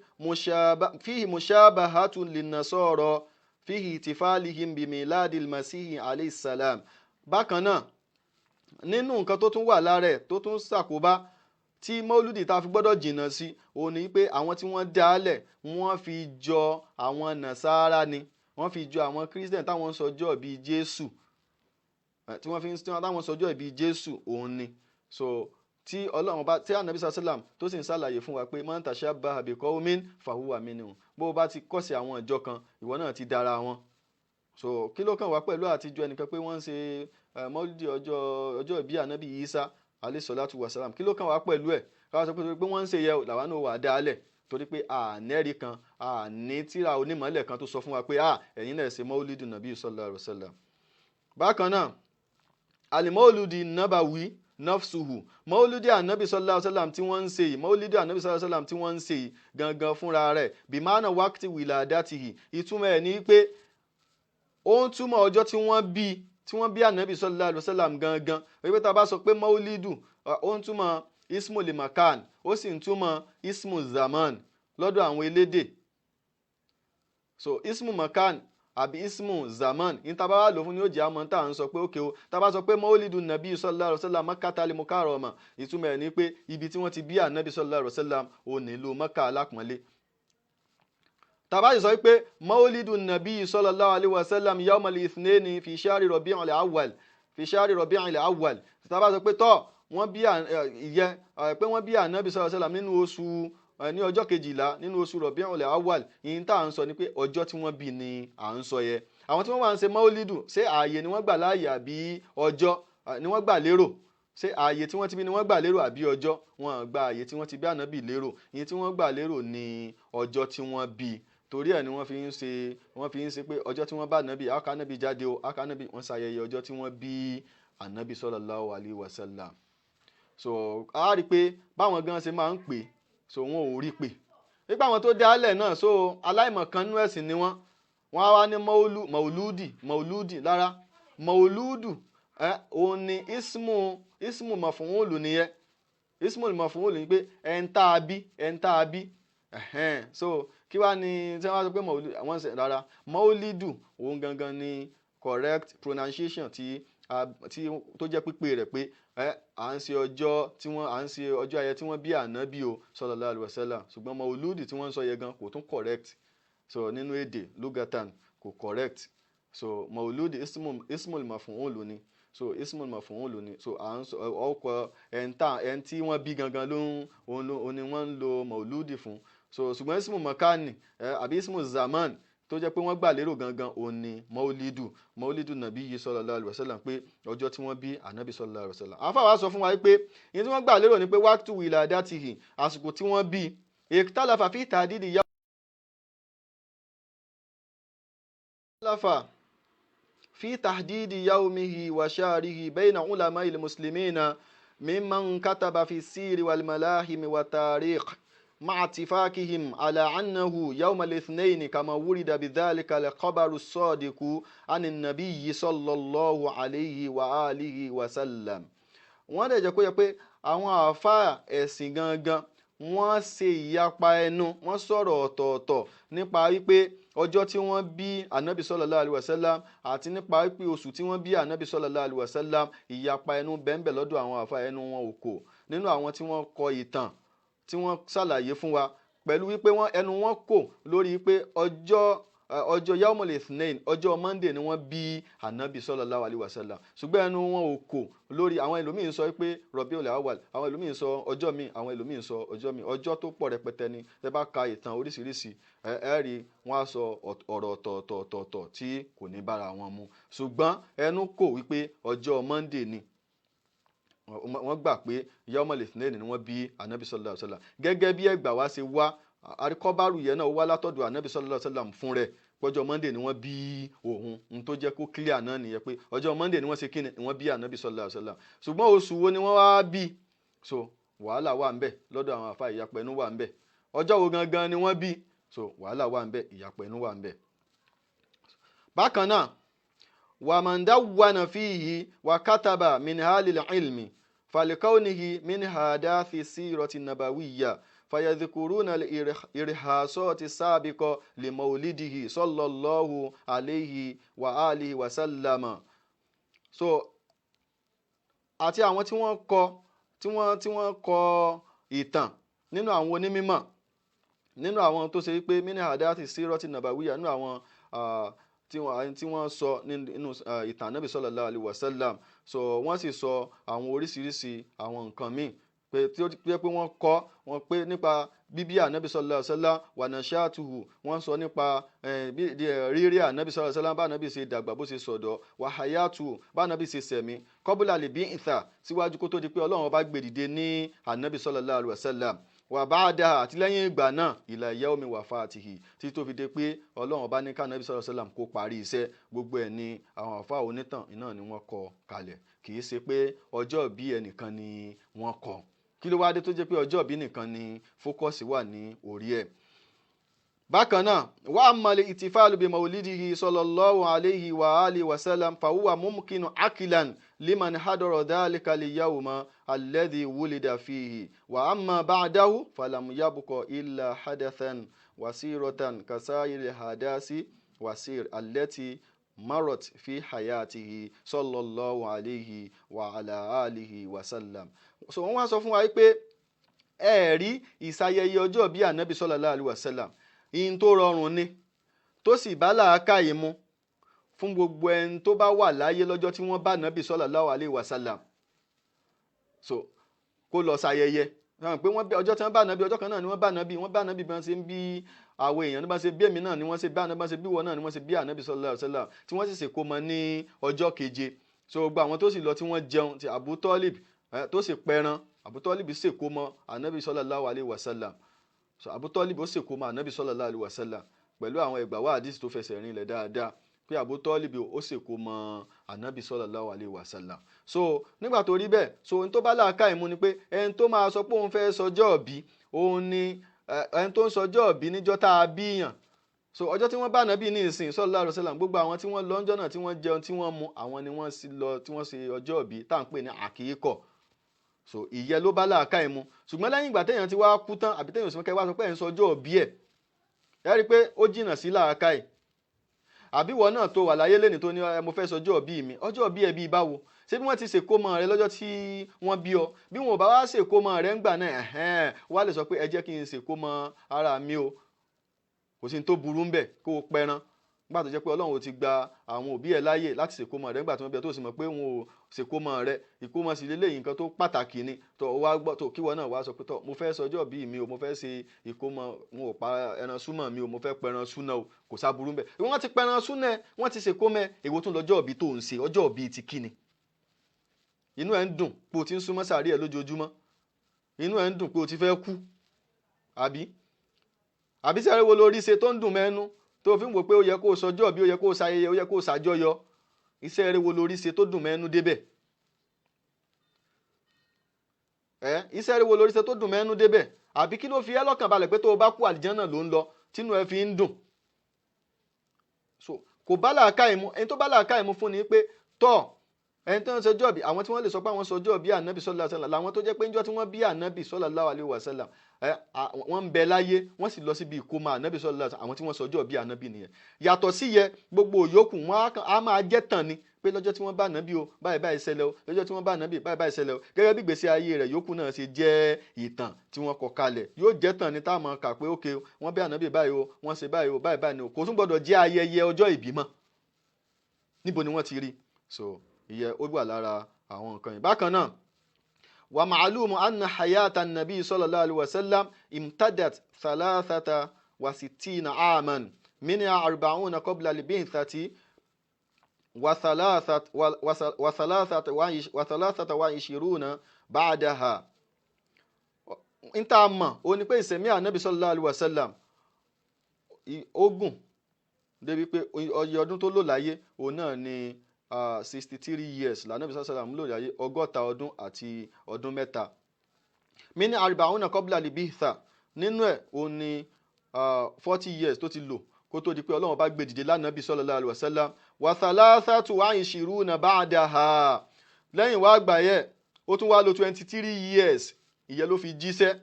mushabahatun lin-nasara fihi ihtifalihim bi miladil masihi alayhi salam. Bákan náà, Nínú nǹkan tó tún wà lára ẹ̀ tó tún ṣàkóbá tí mọ́lúdì tá a fi gbọ́dọ̀ jìnnà sí, òun ni pé àwọn tí wọ́n dálẹ̀ wọ́n fi jọ àwọn nàṣàrà ni, wọ́n fi jọ àwọn Christian táwọn ń sọjọ́ bíi Jésù, tí wọ́n fi ń táwọn sọjọ́ ìbí Jésù òun ni. So tí Ọlọ́run bá tí Ànábì sàlám tó sì ń ṣàlàyé fún wa pé man tashabbaha bi qawmin fahuwa minhum, bó o bá ti kọ́sí àwọn ìjọ kan, ìwọ náà ti dára wọn. So kí ló kàn wá pẹ̀lú àtijọ́ ẹnìkan pé wọ́n ń ṣe mọ́lúdì ọjọ́ ìbí Ànábì Isa alayhi salatu wa salam? Kí ló kàn wá pẹ̀lú ẹ̀? Káwá sọ pé wọ́n ń ṣe yẹ làwa náà wà dálẹ̀, torí pé ànẹ́rì kan, àní tíra onímọ̀lẹ̀ kan tó sọ fún wa pé ẹ̀yin náà ṣe mọ́lúdì Nàbí sallallahu alaihi wasallam. Bákan náà, alimọ́lùdì nabawi nafsuhu, mọ́lúdì ànábì sallallahu alaihi wasallam tí wọ́n ń ṣe yìí, mọ́lúdì ànábì sallallahu alaihi wasallam tí wọ́n ń ṣe yìí gangan fúnra rẹ̀, bimana wákìtì wiladatihi, ìtumọ̀ ẹ̀ ní pé ó ń túmọ̀ ọjọ́ tí wọ́n bí ànábì sallallahu alaihi wasallam gangan. Wípé tá a bá sọ pé mọ́lúdù, ó ń túmọ̀ ismu limakan, ó sì ń túmọ̀ ismu zaman lọ́dọ̀ àwọn elédè. So ismu makan àbí ismu zaman ní tá a bá wà lò fún ni ó jẹ́ àmọ́ tá à ń sọ pé ókè o. Tá a bá sọ pé mọ́lídù nàbí sallallahu alaihi wasallam Makkata al-Mukarrama, ìtumọ̀ ẹ̀ ní pé ibi tí wọ́n ti bí ànábì sallallahu alaihi wasallam ò nílò Mẹ́kà alápọ̀nlé. Tá a bá sì sọ pé mọ́lídù nàbí sallallahu alaihi wasallam yawmal ithnaini fi shahri rabi'il awwal, fi shahri rabi'il awwal, tá a bá sọ pé tọ́ wọ́n bí ìyẹn pé wọ́n bí ànábì sallallahu alaihi wasallam nínú oṣù ní ọjọ́ kejìlá nínú oṣù Rabi'ul Awwal, yìí tá à ń sọ ni pé ọjọ́ tí wọ́n bí ni à ń sọ yẹ. Àwọn tí wọ́n wà ń ṣe mọ́lídù, ṣé ààyè ni wọ́n gbà láàyè àbí ọjọ́ ni wọ́n gbà lérò? Ṣé ààyè tí wọ́n ti bí ni wọ́n gbà lérò àbí ọjọ́? Wọ́n gba ààyè tí wọ́n ti bí ànábì lérò, yìí tí wọ́n gbà lérò ni ọjọ́ tí wọ́n bí. Torí ẹ̀ ni wọ́n fi ń ṣe pé ọjọ́ tí wọ́n bá ànábì, àká ànábì jáde o, àká ànábì, wọ́n ṣayẹyẹ ọjọ́ tí wọ́n bí ànábì sallallahu alaihi wasallam. So a rí i pé báwọn gan ṣe máa ń pè, so wọn ò rí pé nípa àwọn tó dálẹ̀ náà, so aláìmọ̀kan nú ẹ̀sìn ni wọ́n. Wọ́n á wá ní mọ̀lúdì mọ̀lúdì lára mọ̀lúdù, òun ni ismu mọ̀fúnwòlù nìyẹn. Ismu mọ̀fúnwòlù ni pé ẹn tá a bí, ẹn tá a bí. So kí wá ní tí wọ́n sọ pé mọ̀lúdù, wọ́n ṣe rárá, mọ̀lídù òun gangan ni correct pronunciation tí tó jẹ́ pípé rẹ̀ pé à ń ṣe ọjọ́ tí wọ́n à ń ṣe ọjọ́ ayẹyẹ tí wọ́n bí ànábì o sallallahu alaihi wasallam. Ṣùgbọ́n mọ̀lúdì tí wọ́n ń sọ yẹn gan kò tún correct. So nínú èdè lugatan kò correct. So mọ̀lúdì ismul maf'ul ni. So ismul maf'ul ni. So à ń sọ ọkọ ẹn tí wọ́n bí gangan ló ń òun ni wọ́n ń lo mọ̀lúdì fún. So ṣùgbọ́n ismu makani àbí ismu zaman tó jẹ́ pé wọ́n gbà lérò gangan òun ni mọ́lídù mọ́lídù nàbí yìí sallallahu alaihi wasallam, pé ọjọ́ tí wọ́n bí ànábì sallallahu alaihi wasallam. Àwọn fáwọn sọ fún wa pé ìyẹn tí wọ́n gbà lérò ni pé waqtu wiladatihi, àsìkò tí wọ́n bí, ikhtalafa fi tahdidi ikhtalafa fi tahdidi yawmihi wa shahrihi bayna ulama'il muslimina mimman kataba fi siri wal malahimi wa tarikh مع اتفاقهم على أنه يوم الاثنين كما ورد بذلك الخبر الصادق عن النبي صلى الله عليه وآله وسلم. Wọ́n dẹ̀ jẹ́ kó yẹ pé àwọn àáfàá ẹ̀sìn gangan wọ́n ṣe ìyapa ẹnu, wọ́n sọ̀rọ̀ ọ̀tọ̀ọ̀tọ̀ nípa wípé ọjọ́ tí wọ́n bí ànábì sallallahu alaihi wasallam àti nípa wípé oṣù tí wọ́n bí ànábì sallallahu alaihi wasallam. Ìyapa ẹnu bẹ́ńbẹ̀ lọ́dọ̀ àwọn àáfàá, ẹnu wọn ò kò. Nínú àwọn tí wọ́n kọ ìtàn tí wọ́n ṣàlàyé fún wa pẹ̀lú wípé wọ́n ẹnu wọn kò lórí pé ọjọ́ yaumul ithnain, ọjọ́ Monday ni wọ́n bí ànábì sallallahu alaihi wasallam. Ṣùgbọ́n ẹnu wọn ò kò lórí, àwọn ẹlòmíín sọ pé Rabiul Awwal, àwọn ẹlòmíín sọ ọjọ́ míì, àwọn ẹlòmíín sọ ọjọ́ míì. Ọjọ́ tó pọ̀ rẹpẹtẹ ni. Tẹ́ bá ka ìtàn oríṣiríṣi, ẹ rí wọ́n á sọ ọ̀rọ̀ ọ̀tọ̀ọ̀tọ̀ọ̀tọ̀ tí kò ní bára wọn mu. Ṣùgbọ́n ẹnu kò wípé ọjọ́ Monday ni wọ́n gbà pé yaumul ithnain ni wọ́n bí ànábì sallallahu alaihi wasallam. Gẹ́gẹ́ bí ẹgbà wá ṣe wá, àríkọ́bárù yẹn náà wá látọ̀dọ̀ ànábì sallallahu alaihi wasallam fún rẹ̀ pọ́jọ́ Monday ni wọ́n bí òun. N tó jẹ́ kó clear náà nìyẹn pé ọjọ́ Monday ni wọ́n ṣe kíni, wọ́n bí ànábì sallallahu alaihi wasallam. Ṣùgbọ́n oṣù wo ni wọ́n wá bí? So wàhálà wà ńbẹ̀ lọ́dọ̀ àwọn àfa, ìyapẹ̀nu wà ńbẹ̀. Ọjọ́ wo gangan ni wọ́n bí? So wàhálà wà ńbẹ̀, ìyapẹ̀nu wà ńbẹ̀. Bákan náà, ومن دون فيه وكتب من أهل العلم فلكونه من أحداث السيرة النبوية فيذكرون الإرهاصات السابقة لمولده صلى الله عليه وآله وسلم. So Àti àwọn tí wọ́n kọ tí wọ́n kọ ìtàn nínú àwọn onímọ̀, nínú àwọn tó ṣe wípé mini hadathi sirati nabawiyya, nínú àwọn tí wọ́n sọ nínú ìtàn Ànábì sallallahu alaihi wasallam. So wọ́n sì sọ àwọn oríṣiríṣi àwọn nǹkan míì pé tí ó jẹ́ pé wọ́n kọ́ wọn pé nípa bíbí Ànábì sallallahu alaihi wasallam wa nashatuhu, wọ́n sọ nípa rírí Ànábì sallallahu alaihi wasallam, bá Ànábì ṣe dàgbà, bó ṣe sọ̀dọ̀, wa hayatuhu, bá Ànábì ṣe sẹ̀mí, qabla li bi'tha, síwájú kó tó di pé Ọlọ́run bá gbé dìde ní Ànábì sallallahu alaihi wasallam, wà bá dáa, àti lẹ́yìn ìgbà náà, ila yaumi wafatihi, títí tó fi dé pé Ọlọ́run bá ní k'Ànábì sallallahu alaihi wasallam kó parí iṣẹ́. Gbogbo ẹ̀ ni àwọn àfáà onítàn iná ni wọ́n kọ kalẹ̀, kì í ṣe pé ọjọ́ ìbí ẹnìkan ni wọ́n kọ. Kí ló wá dé tó jẹ́ pé ọjọ́ ìbí nìkan ni fókọ̀sì wà ní orí ẹ̀? Bákan náà, wa ammal ittifalu bi maulidihi sallallahu alayhi wa alihi wa sallam fahuwa mumkinu akilan liman hadara dhalika al-yawma alladhi wulida fihi, wa amma ba'dahu falam yabqa illa hadathan wasiratan kasayiri hadasi wasir allati marat fi hayatihi sallallahu alayhi wa ala alihi wa sallam. So wọ́n wá sọ fún wa pé ẹ rí ìsayẹyẹ ọjọ́ bí Ànábì sallallahu alayhi wa sallam, ihun tó rọrùn ni, tó sì bá làákàyè mu fún gbogbo ẹni tó bá wà láyé lọ́jọ́ tí wọ́n bá Ànábì sallallahu alayhi wa sallam. So kó lọ ṣayẹyẹ pé wọ́n bí ọjọ́ tí wọ́n bá Ànábì, ọjọ́ kan náà ni wọ́n bá Ànábì, wọ́n bá Ànábì bí wọ́n ṣe ń bí àwọn èèyàn, ní bá ṣe bí èmi náà ni wọ́n ṣe bí Ànábì, bá ṣe bí wọn náà ni wọ́n ṣe bí Ànábì sallallahu alayhi wa sallam, tí wọ́n sì ṣe kó mọ ní ọjọ́ keje. So gbogbo àwọn tó sì lọ tí wọ́n jẹun ti Abu Talib tó sì pẹran, Abu Talib ṣe kó mọ Ànábì sallallahu alayhi wa sallam. So Abu Talib ó ṣèkó mọ Ànábì sallallahu alayhi wa sallam pẹ̀lú àwọn ẹgbàá wa àdìsí tó fẹsẹ̀ rinlẹ̀ dáadáa pé Abu Talib ó ṣèkó mọ Ànábì sallallahu alayhi wa sallam. So nígbà tó rí bẹ́ẹ̀, so ohun tó bá làákàyè mu ni pé ẹni tó máa sọ pé òun fẹ́ sọjọ́ ìbí, òun ni ẹni tó ń sọjọ́ ìbí níjọ́ tá a bí yàn. So ọjọ́ tí wọ́n bá Ànábì ní ìsìn sallallahu alayhi wa sallam, gbogbo àwọn tí wọ́n lọ ńjọ́ náà tí wọ́n jẹun tí wọ́n mu, àwọn ni wọ́n sì lọ tí wọ́n ṣe ọjọ́ ìbí tá à ń pè ní àkíkọ̀. So ìyẹn ló bá làákàyè mu. Ṣùgbọ́n lẹ́yìn ìgbà téèyàn ti wá kú tán, àbí téèyàn sì kẹ́ wá sọ pé ẹ̀ ń sọjọ́ ìbí ẹ̀, ẹ rí i pé ó jìnnà sí làákàyè. Àbí ìwọ náà tó wà láyé lẹ́ni tó ní mo fẹ́ sọjọ́ ìbí mi, ọjọ́ ìbí ẹ bíi báwo? Ṣé bí wọ́n ti ṣèkómọ rẹ lọ́jọ́ tí wọ́n bí ọ? Bí wọn ò bá wá ṣèkómọ rẹ ńgbà náà, ẹ̀hẹ́n, wá lè sọ pé ẹ jẹ́ kí n ṣèkómọ ara mi o. Kò sí ní tó burú ńbẹ̀ kó o pẹran. Nígbà tó jẹ́ pé Ọlọ́run ò ti gba àwọn òbí ẹ láàyè láti ṣèkómọ rẹ nígbà tí wọ́n bí ọ, tó sì mọ̀ pé wọn ò ṣèkómọ rẹ, ìkómọ sì leléyìí nǹkan tó pàtàkì ni. Tó wá gbọ́, tó kíwọ náà wá sọ pé tó mo fẹ́ sọjọ́ bí mi o, mo fẹ́ ṣe ìkómọ, wọn ò pa ẹran súnmọ́ mi o, mo fẹ́ pẹran súná o, kò sáburú ńbẹ̀. Wọ́n ti pẹran súná ẹ, wọ́n ti ṣèkómọ ẹ, èwo tún lọ́jọ́ ìbí tó ń ṣe, ọjọ́ ìbí ti kíni? Inú ẹ ń dùn pé o ti ń súnmọ́ sàárè ẹ lójoojúmọ́, inú ẹ ń dùn pé o ti fẹ́ kú, àbí? Àbí sẹ́rẹ́ wo lórí ṣe tó ń dùn mẹ́nu tó fi ń wò pé ó yẹ kó o sọjọ́ bí ó yẹ kó o ṣayẹyẹ, ó yẹ kó o ṣàjọyọ̀? Iṣẹ́ eré wo lórí ṣe tó dùn mẹ́nu débẹ̀? Iṣẹ́ eré wo lórí ṣe tó dùn mẹ́nu débẹ̀? Àbí kí ló fi ẹ́ lọ́kàn balẹ̀ pé tó o bá kú àlìjánà ló ń lọ tínú ẹ fi ń dùn? So kò bá làákàyè mu. Ẹni tó bá làákàyè mu fún ni pé tọ́ ẹni tó ń sọjọ́ bí, àwọn tí wọ́n lè sọ pé àwọn sọjọ́ bí Ànábì sallallahu alaihi wasallam làwọn tó jẹ́ pé níjọ́ tí wọ́n bí Ànábì sallallahu alaihi wasallam wọ́n ń bẹ láyé, wọ́n sì lọ síbi ìkómọ Ànábì sallallahu alaihi wasallam, àwọn tí wọ́n sọjọ́ bí Ànábì nìyẹn. Yàtọ̀ sí yẹ gbogbo òyòkù wọn á máa jẹ́ tàn ni pé lọ́jọ́ tí wọ́n bá Ànábì o báyìí báyìí ṣẹlẹ̀ o, lọ́jọ́ tí wọ́n bá Ànábì báyìí báyìí ṣẹlẹ̀ o. Gẹ́gẹ́ bí ìgbésí ayé rẹ̀ yòókù náà ṣe jẹ́ ìtàn tí wọ́n kọ kalẹ̀, yóò jẹ́ tàn ni tá a máa kà pé ókè wọ́n bí Ànábì báyìí o, wọ́n ṣe báyìí o, báyìí báyìí ni o. Kò tún gbọ́dọ̀ jẹ́ ayẹyẹ ọjọ́ ìbí mọ́. Níbo ni wọ́n ti rí? So ìyẹn ó wà lára àwọn nǹkan yìí. Bákan náà, wa ma'lumu anna hayata nabi sallallahu alaihi wasallam imtadat 63 aman minha 40 qabla al-bi'thati wa 23 ba'daha. N tá mọ̀ ó ní pé ìsẹ̀mí Ànábì sallallahu alaihi wasallam ogun débi pé ọyẹ ọdún tó lò láyé òun náà ni 63 years lànàbí sallam lò láyé, 60 ọdún àti ọdún mẹ́ta. Mini arba'una qabla al-bi'tha, nínú ẹ̀ òun ni 40 years tó ti lò kó tó di pé Ọlọ́run bá gbé dìde lánàbí sallallahu alaihi wasallam. Wa 23 ba'daha, lẹ́yìn wá gbà yẹ ó tún wá lò 23 years, ìyẹn ló fi jíṣẹ́.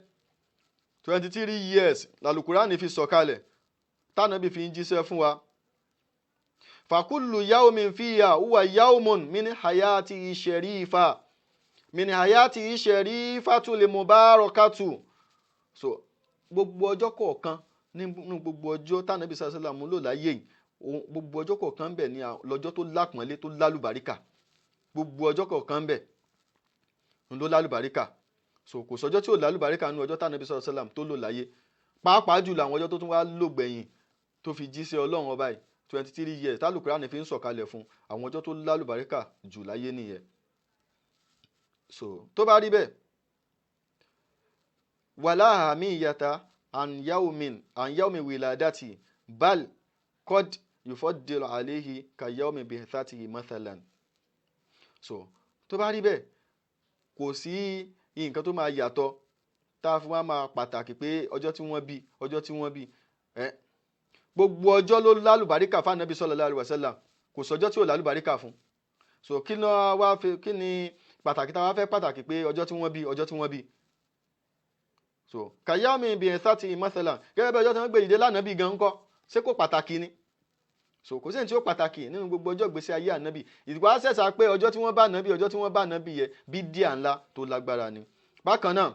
23 years làlùkùránì fi sọ̀kalẹ̀ tánàbí fi ń jíṣẹ́ fún wa. Fakullu yawmin fiha huwa yawmun min hayati sharifa. Min hayati sharifatul mubarakatu. So gbogbo ọjọ́ kọ̀ọ̀kan nínú gbogbo ọjọ́ tánàbí sàlám lò láyé yìí, gbogbo ọjọ́ kọ̀ọ̀kan bẹ̀ ni lọ́jọ́ tó lápọ̀nlé, tó lálùbáríkà. Gbogbo ọjọ́ kọ̀ọ̀kan bẹ̀ ló lálùbáríkà. So kò sọjọ́ tí ò lálùbáríkà nínú ọjọ́ tánàbí sàlám tó lò láyé, pàápàá jùlọ àwọn ọjọ́ tó tún wá lò gbẹ̀yìn tó fi jí sí Ọlọ́run ọba yìí, 23 years tálùkùránì fi ń sọ̀kalẹ̀ fún, àwọn ọjọ́ tó lálùbáríkà jù láyé nìyẹn. So tó bá rí bẹ́ẹ̀, wàlá àmìyàtà an yawmin wiladati bal qad yufaddilu alayhi ka yawmi bi'thatihi mathalan. So tó bá rí bẹ́ẹ̀, kò sí nǹkan tó máa yàtọ̀ tá a fi wá máa pàtàkì pé ọjọ́ tí wọ́n bí, ọjọ́ tí wọ́n bí. Gbogbo ọjọ́ ló lálùbáríkà fún Ànábì sallallahu alaihi wasallam, kò sọjọ́ tí ò lálùbáríkà fún. So kí ni pàtàkì tá a wá fẹ́ pàtàkì pé ọjọ́ tí wọ́n bí, ọjọ́ tí wọ́n bí. So kàyámi bi'thatihi mathalan, gẹ́gẹ́ bí ọjọ́ tí wọ́n gbé dìde lánàbí gan ńkọ́, ṣé kò pàtàkì ni? So kò sí ní tí ó pàtàkì nínú gbogbo ọjọ́ ìgbésí ayé ànábì. Ìdìbò àṣẹṣà pé ọjọ́ tí wọ́n bá ànábì, ọjọ́ tí wọ́n bá ànábì yẹ bídíà ńlá tó lágbára ni. Bákan náà,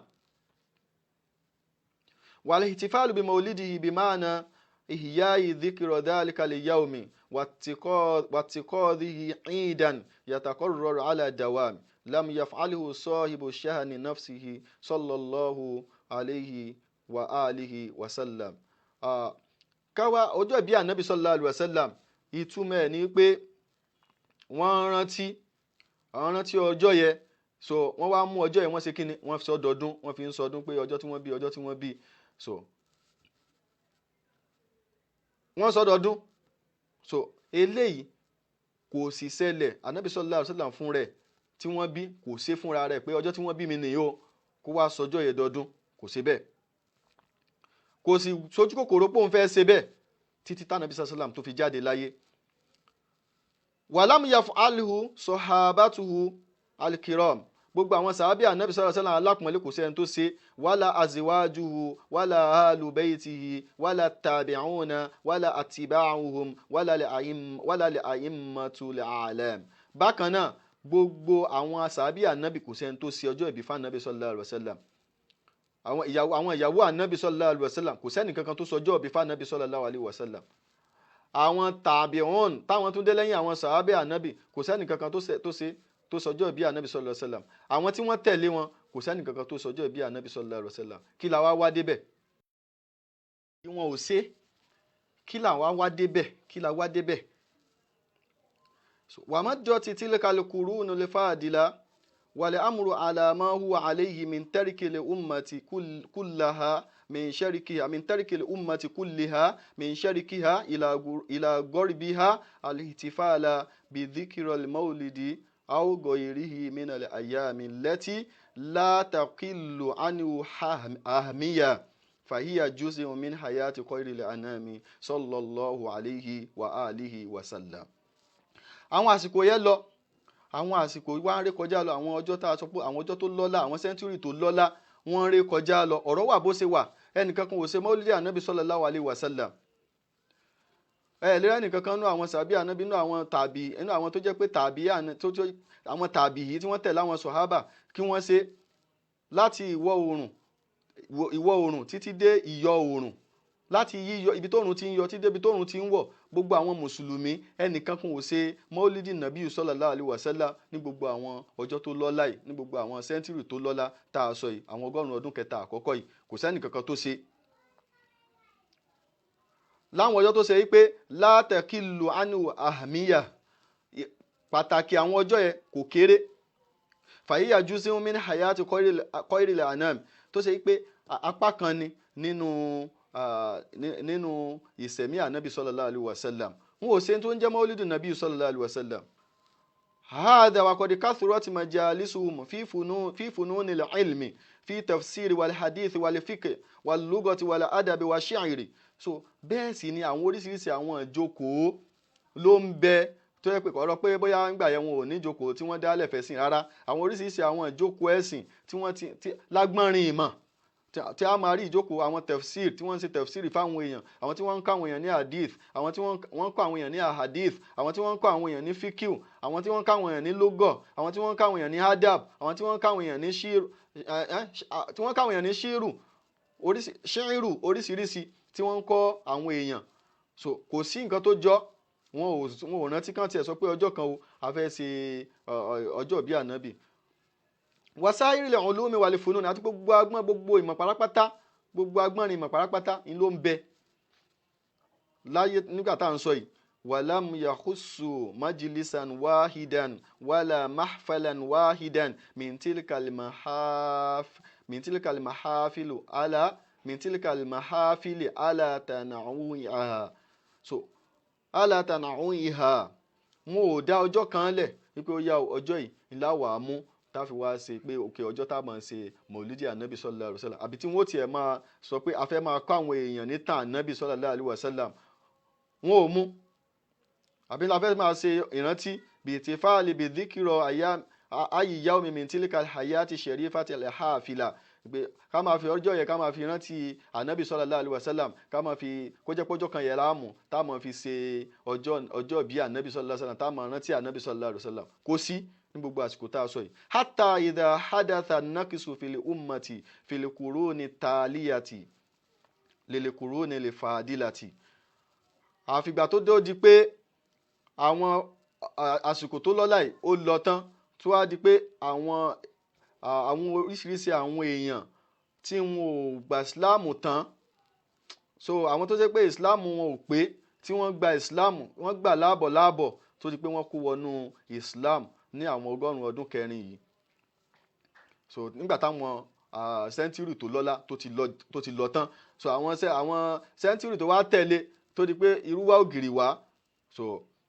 wal-ihtifalu bi mawlidihi bi ma'na ihya'i dhikra dhalika al-yawmi wattikhadhihi 'idan yataqarraru 'ala dawam lam yaf'alhu sahibu shahni nafsihi sallallahu alayhi wa alihi wa sallam. Káwa ọjọ́ ìbí ànábì sallallahu alayhi wa sallam, ìtumọ̀ ẹ̀ ni pé wọ́n rántí ọjọ́ yẹn. So wọ́n wá mú ọjọ́ yẹn, wọ́n ṣe kí ni, wọ́n fi sọdọọdún, wọ́n fi ń sọdún pé ọjọ́ tí wọ́n bí, ọjọ́ tí wọ́n bí. So wọ́n sọdọọdún. So eléyìí kò sì ṣẹlẹ̀. Ànábì sallallahu alayhi wa sallam fún rẹ̀ tí wọ́n bí kò ṣe fúnra rẹ̀ pé ọjọ́ tí wọ́n bí mi nìyí o, kó wá sọjọ́ yẹn dọdún, kò ṣe bẹ́ẹ̀. Kò sì sojú kòkòrò pé òun fẹ́ ṣe bẹ́ẹ̀ títí tánàbí sàlám tó fi jáde láyé. Wàlámù yaf'alhu sahabatuhu alkiram, gbogbo àwọn sàábì ànábì sallallahu alaihi wasallam alápọ̀nlé kò sẹ́ni tó ṣe, wàlá azwajuhu wàlá ahlu baytihi wàlá tabi'una wàlá atiba'uhum wàlá al-a'immatul a'lam. Bákan náà gbogbo àwọn sàábì ànábì kò sẹ́ni tó ṣe ọjọ́ ìbí fún ànábì sallallahu alaihi wasallam. Àwọn ìyàwó ànábì sallallahu alaihi wasallam kò sẹ́ni kankan tó sọjọ́ ìbí fún ànábì sallallahu alaihi wasallam. Àwọn tàbíùn táwọn tún dé lẹ́yìn àwọn sàábì ànábì kò sẹ́ni kankan tó ṣe tó sọjọ́ ìbí ànábì sallallahu alaihi wasallam. Àwọn tí wọ́n tẹ̀lé wọn kò sẹ́ni kankan tó sọjọ́ ìbí ànábì sallallahu alaihi wasallam. Kí la wá wá débẹ̀? Kí wọn ò ṣe, kí la wá wá débẹ̀? Kí la wá débẹ̀? Wàmọ́jọ́ ti tilkal qurunul fadila wal amru ala ma huwa alayhi min tarikil ummati kullaha min sharikiha min tarikil ummati kulliha min sharikiha ila gorbiha al-ihtifala bi dhikril mawlidi aw ghayrihi min al-ayami allati la taqillu anhu ahmiya fahiya juz'un min hayati khayril anami sallallahu alayhi wa alihi wa sallam. Àwọn àsìkò yẹn lọ, àwọn àsìkò wá ń ré kọjá lọ, àwọn ọjọ́ tá a sọ pé àwọn ọjọ́ tó lọ́lá, àwọn sẹ́ńtúrì tó lọ́lá wọ́n ń ré kọjá lọ. Ọ̀rọ̀ wà bó ṣe wà, ẹnìkan kan ò ṣe mọ́lídì ànábì sallallahu alaihi wasallam. Ẹ lè rẹ́ nìkan kan nú àwọn sàbí ànábì, nú àwọn tàbí, nú àwọn tó jẹ́ pé tàbí àwọn tàbí yìí tí wọ́n tẹ̀lé àwọn sọ̀hábà kí wọ́n ṣe láti ìwọ̀ oòrùn títí dé ìyọ̀ oòrùn, láti yíyọ ibi tóòrùn ti ń yọ títí débi tóòrùn ti ń wọ̀, gbogbo àwọn mùsùlùmí ẹnìkan kan ò ṣe mọ́lídì nàbí sallallahu alaihi wasallam ní gbogbo àwọn ọjọ́ tó lọ́lá yìí, ní gbogbo àwọn sẹ́ńtírì tó lọ́lá tá a sọ yìí, àwọn ọgọ́rùn-ún ọdún kẹta àkọ́kọ́ yìí, kò sẹ́nìkankan tó ṣe. Láwọn ọjọ́ tó ṣe yìí pé la taqilu anhu ahmiya, pàtàkì àwọn ọjọ́ yẹn kò kéré. Fàyíyà juz'un min hayati khayril anam, tó ṣe yìí pé apá kan ni nínú ìsẹ̀mí ànábì sallallahu alaihi wasallam. Wọn ò ṣe tó ń jẹ́ mọ́lídù nàbí sallallahu alaihi wasallam. Hadha wa qad kathurat majalisuhum fi fununil ilmi fi tafsiri wal hadith wal fiqh wal lughati wal adabi wa shi'ri. So bẹ́ẹ̀ sì ni àwọn oríṣiríṣi àwọn ìjókòó ló ń bẹ tó yẹ pé kọ̀ọ̀rọ̀ pé bóyá ń gbà yẹn wọn ò ní ìjókòó tí wọ́n dálẹ̀ fẹ́ sìn rárá. Àwọn oríṣiríṣi àwọn ìjókòó ẹ̀sìn tí wọ́n ti lágbọ́nrin ìmọ̀ Tí a máa rí ìjókòó àwọn tefsir tí wọ́n ń ṣe tefsir fáwọn èèyàn, àwọn tí wọ́n ń kọ́ àwọn èèyàn ní hadith, àwọn tí wọ́n ń kọ́ àwọn èèyàn ní ahadith, àwọn tí wọ́n ń kọ́ àwọn èèyàn ní fikiu, àwọn tí wọ́n ń kọ́ àwọn èèyàn ní lógọ̀, àwọn tí wọ́n ń kọ́ àwọn èèyàn ní adab, àwọn tí wọ́n ń kọ́ àwọn èèyàn ní ṣíìrù, tí wọ́n ń kọ́ àwọn èèyàn ní ṣíìrù ṣíìrù oríṣiríṣi tí wọ́n ń kọ́ àwọn èèyàn. So kò sí nǹkan tó jọ, wọn ò rántí kàn tiẹ̀ sọ pé ọjọ́ kan o a fẹ́ ṣe ọjọ́ bíi ànábì. Wasairil ulumi wal funun, àti gbogbo agbọ́n, gbogbo ìmọ̀ pátápátá, gbogbo agbọ́nrin ìmọ̀ pátápátá ni ló ń bẹ láyé nígbà tá à ń sọ yìí. Walam yakhussu majlisan wahidan wala mahfalan wahidan min tilkal mahaf min tilkal mahafilu ala min tilkal mahafili ala tanawuha. So ala tanawuha, wọn ò dá ọjọ́ kan lẹ̀ wípé ó yá ọjọ́ yìí ńlá wàá mú tá fi wá ṣe pé òkè ọjọ́ tá a máa ṣe mọ̀lúdì ànábì sallallahu alaihi wasallam, àbí tí wọ́n tiẹ̀ máa sọ pé a fẹ́ máa kọ́ àwọn èèyàn ní tàn ànábì sallallahu alaihi wasallam, wọn ò mú. Àbí la fẹ́ máa ṣe ìrántí bíi ti fáàlì bíi díkìrọ̀ ayíyá omi mintilika hayati sharifati al-hafila, pé ká máa fi ọjọ́ yẹn ká máa fi rántí ànábì sallallahu alaihi wasallam, ká máa fi kó jẹ́ pọ́jọ́ kan yẹn láàmú tá a máa fi ṣe ọjọ́ bíi ànábì sallallahu alaihi wasallam, tá a máa rántí ànábì sallallahu alaihi wasallam. Kò sí ní gbogbo àsìkò tá a sọ yìí. Hatta idha hadatha nakisu fil ummati fil quruni taliyati lil quruni lil fadilati. Àfìgbà tó dé di pé àwọn àsìkò tó lọ́lá yìí ó lọ tán, tó wá di pé àwọn oríṣiríṣi àwọn èèyàn tí wọn ò gba ìsìláàmù tán, so àwọn tó ṣe pé ìsìláàmù wọn ò pé, tí wọ́n gba ìsìláàmù wọ́n gbà láàbọ̀ láàbọ̀ tó di pé wọ́n kó wọnú ìsìláàmù ní àwọn ọgọ́rùn-ún ọdún kẹrin yìí. So nígbà táwọn sẹ́ńtúrì tó lọ́lá tó ti lọ tán, so àwọn sẹ́ńtúrì tó wá tẹ̀lé tó di pé irú wá ògiri wá, so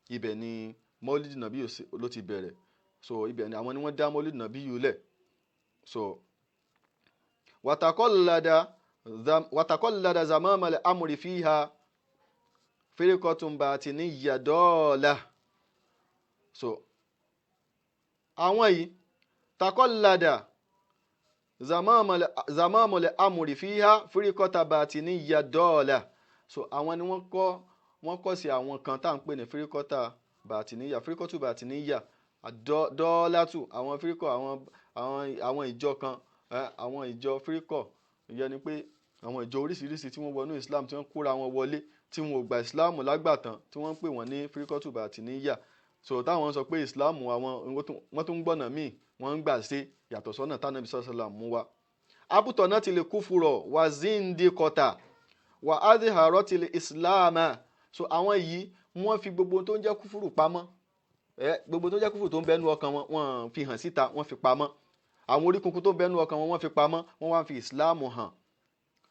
ibẹ̀ ni mọ́lídì nàbí ló ti bẹ̀rẹ̀. So ibẹ̀ ni àwọn ni wọ́n dá mọ́lídì nàbí yìí lẹ̀. So wàtàkọ́ládà zamamale amúri fiha firikọ́tún bàtìníyà dọ́ọ̀là. So àwọn yìí takọ́ládà zamamale amúri fiha firikọ́tà bàtìníyà dọ́ọ̀là. So àwọn ni wọ́n kọ́ sí àwọn kan tá à ń pè ní firikọ́tà bàtìníyà, firikọ́tù bàtìníyà dọ́ọ̀làtù, àwọn firikọ́, àwọn ìjọ kan, àwọn ìjọ firikọ́, ìyẹn ni pé àwọn ìjọ oríṣiríṣi tí wọ́n wọnú Islam, tí wọ́n kóra wọn wọlé, tí wọn ò gba Islam lágbàtàn, tí wọ́n ń pè wọ́n ní firikọ́tù bàtìníyà. So táwọn sọ pé Islam àwọn wọ́n tún gbọ́nà míì wọ́n ń gbà ṣe yàtọ̀ sọ́nà tánàbí sọ́sọ́là mú wa. Abutọ̀ náà ti lè kúfurọ̀ wà zindi kọta wà adìhàrọ̀ ti lè Islam. So àwọn yìí wọ́n fi gbogbo tó ń jẹ́ kúfurù pamọ́, gbogbo tó ń jẹ́ kúfurù tó ń bẹnu ọkàn wọn wọ́n fi hàn síta, wọ́n fi pamọ́. Àwọn oríkunkun tó ń bẹnu ọkàn wọn wọ́n fi pamọ́, wọ́n wá fi Islam hàn.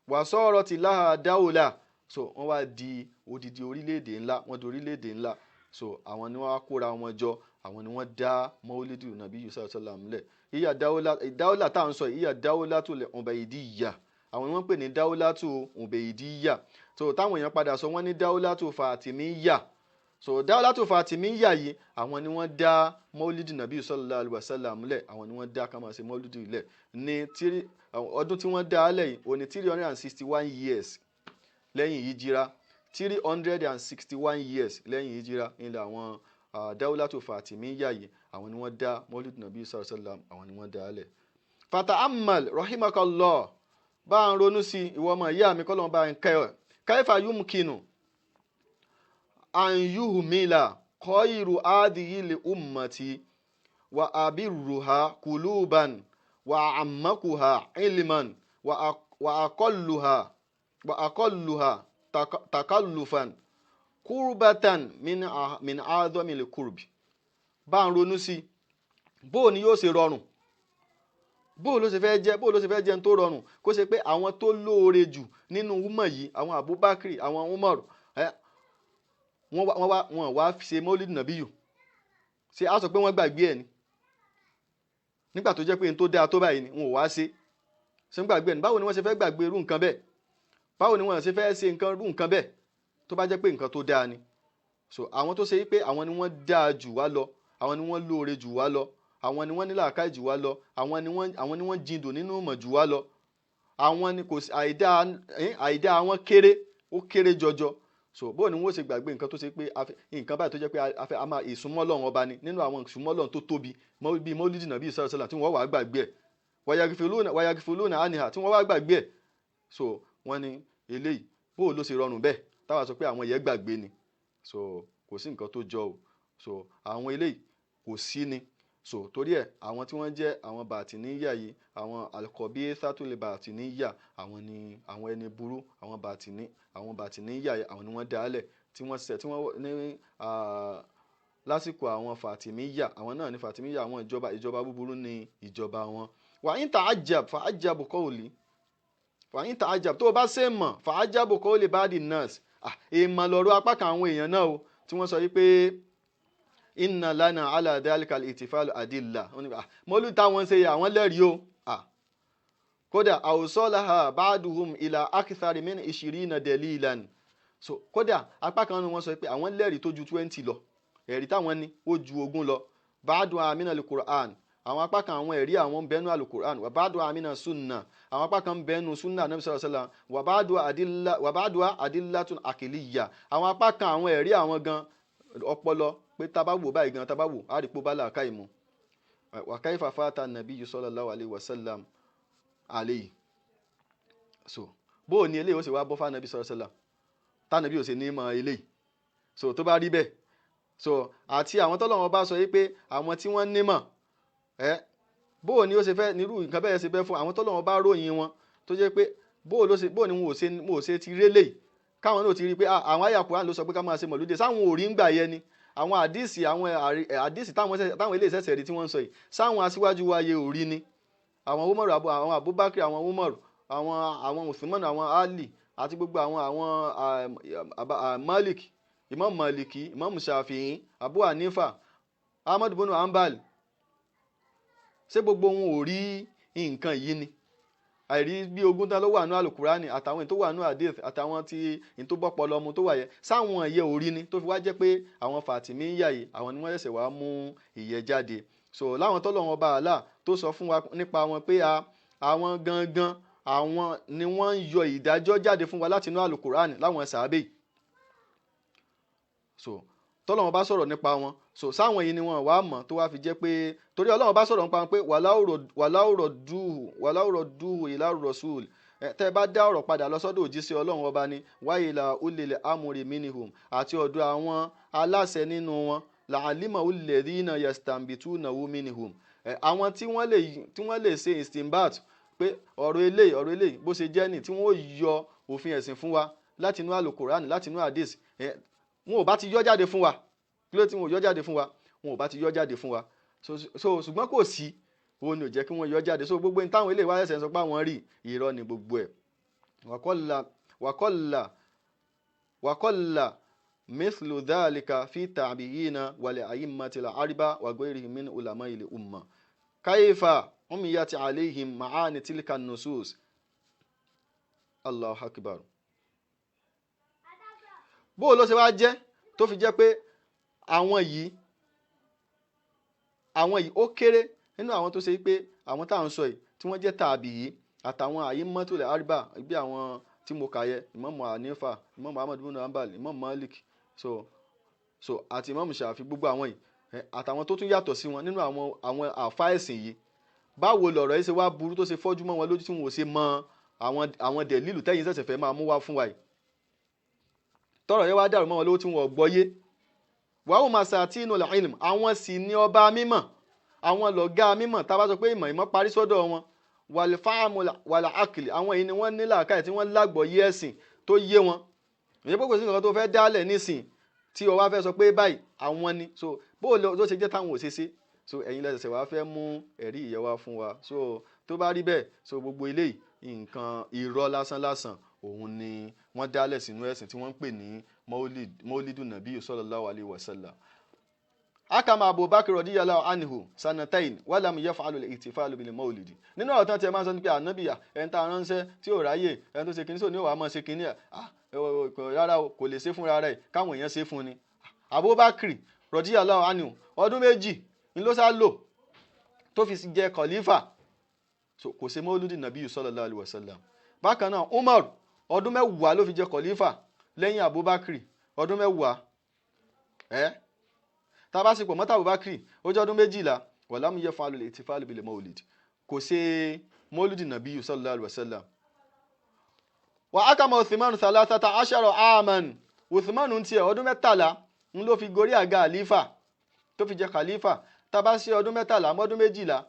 Wà sọ̀rọ̀ ti láha dáwòlà. So wọ́n wá di odidi orílẹ̀-èdè ńlá, wọ́n di orílẹ̀-èdè ńlá. So àwọn ni wọ́n wá kóra wọn jọ, àwọn ni wọ́n dá mọ́lídì nàbí Yusuf sallam lẹ̀. Ìyá dáwòlà tá à ń sọ, ìyá dáwòlà tó lẹ̀ Ubaydiyya, àwọn ni wọ́n pè ní dáwòlà tó Ubaydiyya. So táwọn èèyàn padà sọ wọ́n ní dáwòlà tó Fatimiyya. So dáwòlà tó Fatimiyya yìí, àwọn ni wọ́n dá mọ́lídì nàbí sallallahu alaihi wasallam lẹ̀, àwọn ni wọ́n dá ká máa ṣe mọ́lídì lẹ̀ ní ọdún tí wọ́n dá lẹ̀ yìí ó ní 361 years lẹ́yìn hijira, 361 years lẹ́yìn hijira nílẹ̀ àwọn dáwòlátò Fatimiyya yìí, àwọn ni wọ́n dá mọ́lídì nàbí sallallahu alaihi wasallam, àwọn ni wọ́n dá lẹ̀. Fata'ammal rahimakallah, bá ń ronú sí ìwọ ọmọ ìyá mi, kọ́ lọ́n bá ń kẹ́ ẹ̀. Kaifa yumkinu an yuhmila khayru hadhihi li ummati wa abirruha quluban wa ammakuha ilman wa aqalluha takallufan kurbatan min adhamil kurbi. Bá ń ronú sí bó ni yóò ṣe rọrùn, bó ló ṣe fẹ́ jẹ́, bó ló ṣe fẹ́ jẹ́ tó rọrùn kó ṣe pé àwọn tó lóore jù nínú umma yìí, àwọn Abubakar, àwọn Umar, wọ́n wá ṣe mọ́lídì nàbíyù. Ṣé a sọ pé wọ́n gbàgbé ẹ̀ ni? Nígbà tó jẹ́ pé n tó dáa tó báyìí ni wọn ò wá ṣe, ṣé ń gbàgbé ẹ̀ ni? Báwo ni wọ́n ṣe fẹ́ gbàgbé irú nǹkan bẹ́ẹ̀? Báwo ni wọ́n ṣe fẹ́ ṣe nǹkan irú nǹkan bẹ́ẹ̀ tó bá jẹ́ pé nǹkan tó dáa ni? So àwọn tó ṣe wípé àwọn ni wọ́n dáa jù wá lọ, àwọn ni wọ́n lóore jù wá lọ, àwọn ni wọ́n ní làákàyè jù wá lọ, àwọn ni wọ́n jindò nínú ìmọ̀ jù wá lọ, Àwọn ni kò sí àìdá àwọn kéré, ó kéré jọjọ. So bó ni wọ́n ṣe gbàgbé nǹkan tó ṣe pé nǹkan báyìí tó jẹ́ pé a fẹ́ a máa ìsúnmọ́ Ọlọ́run ọba ni, nínú àwọn ìsúnmọ́ Ọlọ́run tó tóbi bíi mọ́lídì nàbí sallallahu alaihi wasallam, tí wọ́n wàá gbàgbé ẹ̀, wayagfiluna anha, tí wọ́n wá gbàgbé ẹ̀. So wọ́n ní eléyìí, bó ló ṣe rọrùn bẹ́ẹ̀ táwa sọ pé àwọn yẹn gbàgbé ni? So kò sí nǹkan tó jọ o. So àwọn eléyìí kò sí ni. So torí ẹ̀, àwọn tí wọ́n jẹ́ àwọn bàtìníyà yìí, àwọn alkọ̀bí sátúlẹ̀ bàtìníyà, àwọn ni àwọn ẹni burú, àwọn bàtìní, àwọn bàtìníyà yìí, àwọn ni wọ́n dálẹ̀ tí wọ́n ṣẹ̀ tí wọ́n ní lásìkò àwọn fàtìmíyà. Àwọn náà ní fàtìmíyà, àwọn ìjọba búburú ní ìjọba wọn. Wà ń ta ajab fa ajabu kọ́ọ̀lì, wà ń ta ajab, tó o bá ṣe mọ̀, fa ajabu kọ́ọ̀lì bá di nurse, èèmọ̀ lọ́rọ̀ apá kan àwọn èèyàn náà o, tí wọ́n sọ yìí pé inna lana ala dhalika al-ihtifal adilla. Wọ́n ní mọ́lú táwọn ń ṣe yẹ, àwọn lẹ́rìí o. Kódà awsalaha ba'duhum ila akthari min ishirina dalilan. So kódà apá kan ní wọ́n sọ pé àwọn lẹ́rìí tó ju 20 lọ, ẹ̀rí táwọn ní ó ju 20 lọ. Ba'duha mina al-Qur'an, àwọn apá kan àwọn ẹ̀rí àwọn ń bẹnu al-Qur'an, wa ba'duha mina sunna, àwọn apá kan ń bẹnu sunna Nabi sallallahu alaihi wasallam, wa ba'duha adilla, wa ba'duha adillatun aqliyya, àwọn apá kan àwọn ẹ̀rí àwọn gan ọpọlọ pé tá bá wò báyìí gan, tá bá wò á rí pé ó bá làákàyè mu. Wa kayfa fata nabiyyu sallallahu alaihi wasallam alayhi. So bó o ní eléyìí ó sì wá bọ́ fún Ànábì sallallahu alaihi wasallam, tánàbí ò sì ní mọ eléyìí. So tó bá rí bẹ́ẹ̀, so àti àwọn tọ́lọ́run bá sọ yìí pé àwọn tí wọ́n nímọ̀ ẹ, bó o ní ó ṣe fẹ́ nírú nǹkan bẹ́ẹ̀ ṣe fẹ́ fún àwọn tọ́lọ́run bá ròyìn wọn, tó jẹ́ pé bó o ló ṣe, bó o ní wọn ò ṣe, wọn ò ṣe ti rélé yìí, káwọn náà ti rí i pé àwọn àyà Kùránì ló sọ pé ká máa ṣe mọ̀lúdì, sáwọn ò rí ń gbà yẹn ni? Àwọn àdìsí, àwọn àdìsí táwọn ilé ìṣẹ̀ṣẹ̀ rí tí wọ́n ń sọ yìí, sáwọn aṣíwájú wa yẹ ò rí ni? Àwọn Umaru, àwọn Abubakar, àwọn Umaru, àwọn Usman, àwọn Ali, àti gbogbo àwọn Malik, Imam Maliki, Imam Shafi'i, Abu Hanifa, Ahmad bunu Hanbal, ṣé gbogbo wọn ò rí nǹkan yìí ni? Àìrí bí 20 tán ló wà nínú Alukurani, àtàwọn tó wà nínú hadith, àtàwọn tí n tó bọ́pọ̀ lọ́mu tó wà yẹ, sáwọn ẹ̀yẹ ò rí ni tó fi wá jẹ́ pé àwọn Fàtímíyà yìí, àwọn ni wọ́n ṣẹ̀ṣẹ̀ wá mú ìyẹ́ jáde? So láwọn tọ́lọ́run ọba Allah tó sọ fún wa nípa wọn pé àwọn gangan, àwọn ni wọ́n ń yọ ìdájọ́ jáde fún wa láti inú Alukurani, láwọn sàábẹ̀ yìí. So tọ́lọ́run bá sọ̀rọ̀ nípa wọn, so sáwọn yìí ni wọ́n wá mọ̀ tó wá fi jẹ́ pé torí Ọlọ́run bá sọ̀rọ̀ nípa wọn pé wàláwùrọ̀ dúhù ìlà rọ̀ṣùl, tẹ́ ẹ bá dá ọ̀rọ̀ padà lọ sọ́dọ̀ òjíṣẹ́ Ọlọ́run ọba ni, wáyé la ulil amri minhum, àti ọ̀dọ̀ àwọn aláṣẹ nínú wọn, làálímọ̀ ulẹ̀dínà yastambitunahu minhum, àwọn tí wọ́n lè ṣe istinbat pé ọ̀rọ̀ eléyìí, ọ̀rọ̀ eléyìí bó ṣe jẹ́ ni, tí wọ́n yọ òfin ẹ̀sìn fún wa láti inú Alukurani, láti inú hadith, wọn ò bá ti yọ jáde fún wa. Kí ló tí wọn ò yọ jáde fún wa? Wọn ò bá ti yọ jáde fún wa. So ṣùgbọ́n kò sí, òun ni ò jẹ́ kí wọ́n yọ jáde. So gbogbo táwọn eléyìí wá ṣẹ̀ṣẹ̀ ń sọ pé àwọn rí, irọ́ ni gbogbo ẹ̀. Wàkọ́là mithlu dhalika fi ta'biyina wal a'immatil arba wa ghayrihim min ulama'il umma kayfa umiyat alayhim ma'ani tilka nusus. Allahu akbar. Bó ló ṣe wá jẹ́ tó fi jẹ́ pé àwọn yìí ó kéré nínú àwọn tó ṣe pé àwọn tá à ń sọ yìí tí wọ́n jẹ́ tàbí yìí àtàwọn a'immatul arba, bí àwọn tí mo kà yẹ, Imam Hanifa, Imam Ahmad ibn Hanbal, Imam Malik, so àti Imam Shafi, gbogbo àwọn yìí àtàwọn tó tún yàtọ̀ sí wọn nínú àwọn àfa ẹ̀sìn yìí, báwo lọ̀rọ̀ yìí ṣe wá burú tó ṣe fọ́jú mọ́ wọn lójú tí wọn ò ṣe mọ àwọn dẹ̀lílù tẹ́yìn ṣẹ̀ṣẹ̀ fẹ́ máa mú wá fún wa yìí, tọ́rọ̀ yẹn wá dàrú mọ́ wọn lówó tí wọn ò gbọ́ yé? Wàhùn masatinul ilm, àwọn sì ní ọba mímọ̀, àwọn lọ̀gá mímọ̀. Tá a bá sọ pé ìmọ̀, ìmọ̀ parí sọ́dọ̀ wọn. Wàlfàmù wàlàákìlì, àwọn yìí ni wọ́n ní làákàyè tí wọ́n lágbọ̀ọ́yé ẹ̀sìn tó yé wọn. Ìyẹn pé kò sí nǹkan tó fẹ́ dálẹ̀ nísìn tí o wá fẹ́ sọ pé báyìí àwọn ni. So bó ló ṣe jẹ́ táwọn ò ṣe ṣe? So ẹ̀yin lẹ́sẹ̀ wá fẹ́ mú ẹ̀rí ìyẹn wá fún wa. So tó bá rí bẹ́ẹ̀, so gbogbo eléyìí nǹkan irọ́ lásán lásán òun ni wọ́n dálẹ̀ sínú ẹ̀sìn tí wọ́n ń pè ní Maulidu Nabi sallallahu alaihi wasallam. Akama Abubakar radiyallahu anhu sanatain walam yaf'alu al-ihtifalu bil maulidi. Nínú ọ̀rọ̀ tán tí ẹ máa ń sọ ní pé ànábì ẹni tá a ránṣẹ́ tí ò ráyè, ẹni tó ṣe kinní, sóò ní òwà máa ṣe kinní ẹ̀ rárá o, kò lè ṣe fúnra rẹ̀, káwọn èèyàn ṣe fún ni. Abubakar radiyallahu anhu ọdún 2 ni ló sá lò tó fi jẹ kọ̀lífà. So kò ṣe mọ́lúdì nàbí sallallahu alaihi wasallam. Bákan náà Umar ọdún 10 ló fi jẹ kọ̀lífà lẹ́yìn Abubakar, ọdún 10. Tá a bá sì pọ̀ mọ́tà Abubakar ó jẹ́ ọdún 12. Walam yaf'alul ihtifal bil mawlid, kò ṣe mọ́lúdì nàbí sallallahu alaihi wasallam. Wa akama Uthman 13 aman, Uthman ń tiẹ̀ ọdún 13 ń ló fi gorí àga àlífà tó fi jẹ khalifa. Tá a bá ṣe ọdún 13 mọ́dún 12,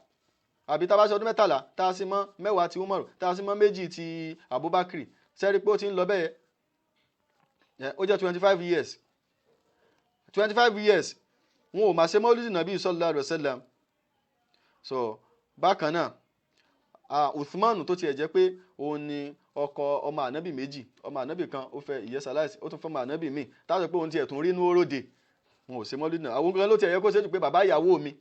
àbí tá a bá ṣe ọdún 13 tá a sì mọ́ 10 ti Umar, tá a sì mọ́ 2 ti Abubakar, sẹ́rí pé ó ti ń lọ bẹ́ẹ̀, ó jẹ́ 25 years. 25 years wọn ò máa ṣe mọ́lúdì nàbí sallallahu alaihi wasallam. So bákan náà Uthman tó tiẹ̀ jẹ́ pé òun ni ọkọ ọmọ ànábì méjì, ọmọ ànábì kan ó fẹ́ ìyẹ́sà láìsí, ó tún fẹ́ ọmọ ànábì míì, táwọn pé òun tiẹ̀ tún rí inú oróde, wọn ò ṣe mọ́lúdì náà. Àwọn kan ló tiẹ̀ yẹ kó ṣe jù pé bàbá ìyàwó mi.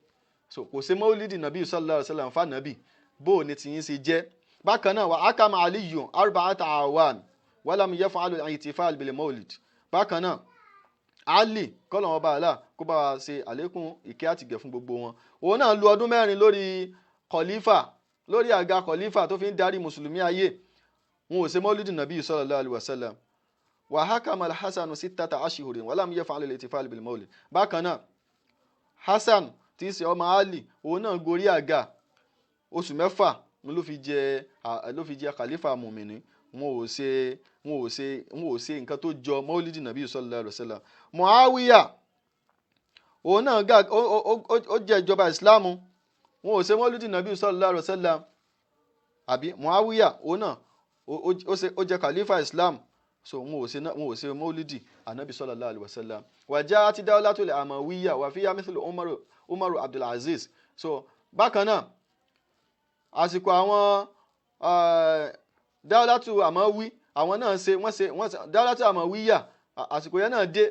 So kò ṣe mọ́lúdì nàbí sallallahu alaihi wasallam fànàbì, bó o ní tiyín ṣe jẹ́. Bákan náà wà ákàmà aliyu arba'ata awan walam yaf'alu al-ihtifal bil mawlid. Bákan náà Ali kọ́lọ̀ wọn bá àlà kó bá wa ṣe àlékún ìkẹ́ àtìgẹ̀ fún gbogbo wọn, òun náà lu ọdún 4 lórí kọ̀lífà, lórí àga kọ̀lífà tó fi ń darí mùsùlùmí ayé, wọn ò ṣe mọ́lúdì nàbí sallallahu alaihi wasallam. Wa hakama al-Hasan sittata ashhurin walam yaf'al al-ihtifal bil mawlid. Bákan náà Hasan tí í ṣe ọmọ Ali, òun náà gorí àga oṣù 6 ló fi jẹ khalifa mùmìnì, wọn ò ṣe nǹkan tó jọ mọ́lúdì nàbí sallallahu alaihi wasallam. Muawiya òun náà ó jẹ ìjọba ìsìláàmù, wọn ò ṣe mọ́lúdì nàbí sallallahu alaihi wasallam. Àbí Muawiya òun náà ó jẹ khalifa islam, so wọn ò ṣe mọ́lúdì ànábì sallallahu alaihi wasallam. Wa ja'at dawlatul amawiyya wa fiha mithlu Umaru Abdulaziz. So bákan náà àsìkò àwọn dawlatu amawi, àwọn náà ṣe wọ́n ṣe dawlatu amawiyya, àsìkò yẹn náà dé.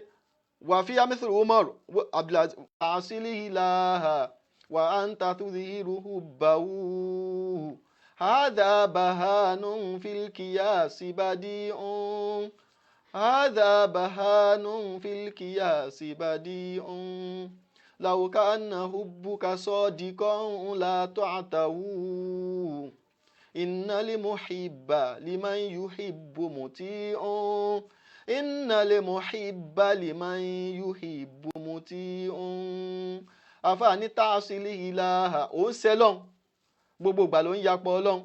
Wa fiha mithlu Umaru Abdulaziz asilihi laha wa anta tudhiru hubbahu hadha bahanun fil qiyasi badi'un, hadha bahanun fil qiyasi badi'un, law kana hubbuka sadiqan la ta'tahu, innal muhibba liman yuhibbu muti'un, innal muhibba liman yuhibbu muti'un. Àfààní ta'asili ilaha, ó ń sẹ́lọ̀n gbogbo ìgbà ló ń yapọ̀ Ọlọ́run,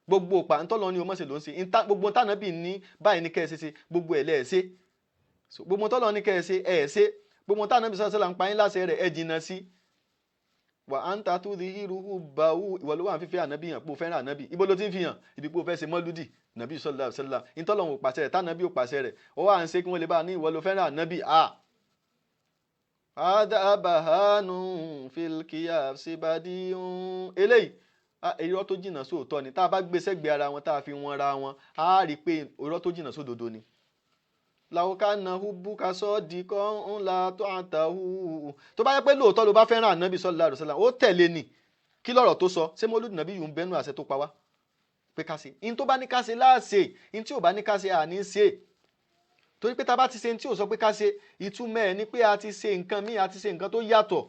gbogbo ìpà ń tọ́lọ́ ni o mọ̀ṣẹ̀ ló ń ṣe, gbogbo tánàbì ní báyìí ní kẹ́ ẹ ṣe ṣe gbogbo ẹ̀ lẹ́ẹ̀ ṣe, gbogbo tọ́lọ́ ní kẹ́ ẹ ṣe ẹ̀ ṣe, gbogbo tánàbì sọ́sọ́ là ń pa yín láṣẹ rẹ̀ ẹ̀ jìnnà sí. Wà á ń ta tó di irú báwú, ìwọ ló wà ń fífẹ́ ànábì hàn pé o fẹ́ràn ànábì, ibo ló ti ń fi hàn, ibi pé o fẹ́ ṣe mọ́lúdì nàbí sallallahu alaihi wasallam, ìtọ́lọ́hun ò pàṣẹ rẹ̀ tánàbì ò pàṣẹ rẹ̀, ó wà ń ṣe kí wọ́n lè bá ní ìwọ ló fẹ́ràn ànábì. Hada bahanun fil qiyasi badi'un. Eléyìí irọ́ tó jìnnà sóòótọ́ ni, tá a bá gbé sẹ́gbẹ̀ẹ́ ara wọn tá a fi wọn ra wọn, á rí i pé irọ́ tó jìnnà sódodo ni. Law kana hubbuka sadiqan la ta'tahu. Tó bá yẹ pé lóòótọ́ ló bá fẹ́ràn ànábì sallallahu alaihi wasallam, ó tẹ̀lé ni. Kí lọ̀rọ̀ tó sọ, ṣé mọ́lúdì nàbí yìí ń bẹ́nu àṣẹ tó pa wá pé ká ṣe in tó bá ní ká ṣe láàṣẹ, in tí ò bá ní ká ṣe àní ṣe. Torí pé tá a bá ti ṣe tí ò sọ pé ká ṣe, ìtumọ̀ ẹ̀ ni pé a ti ṣe nǹkan míì, a ti ṣe nǹkan tó yàtọ̀.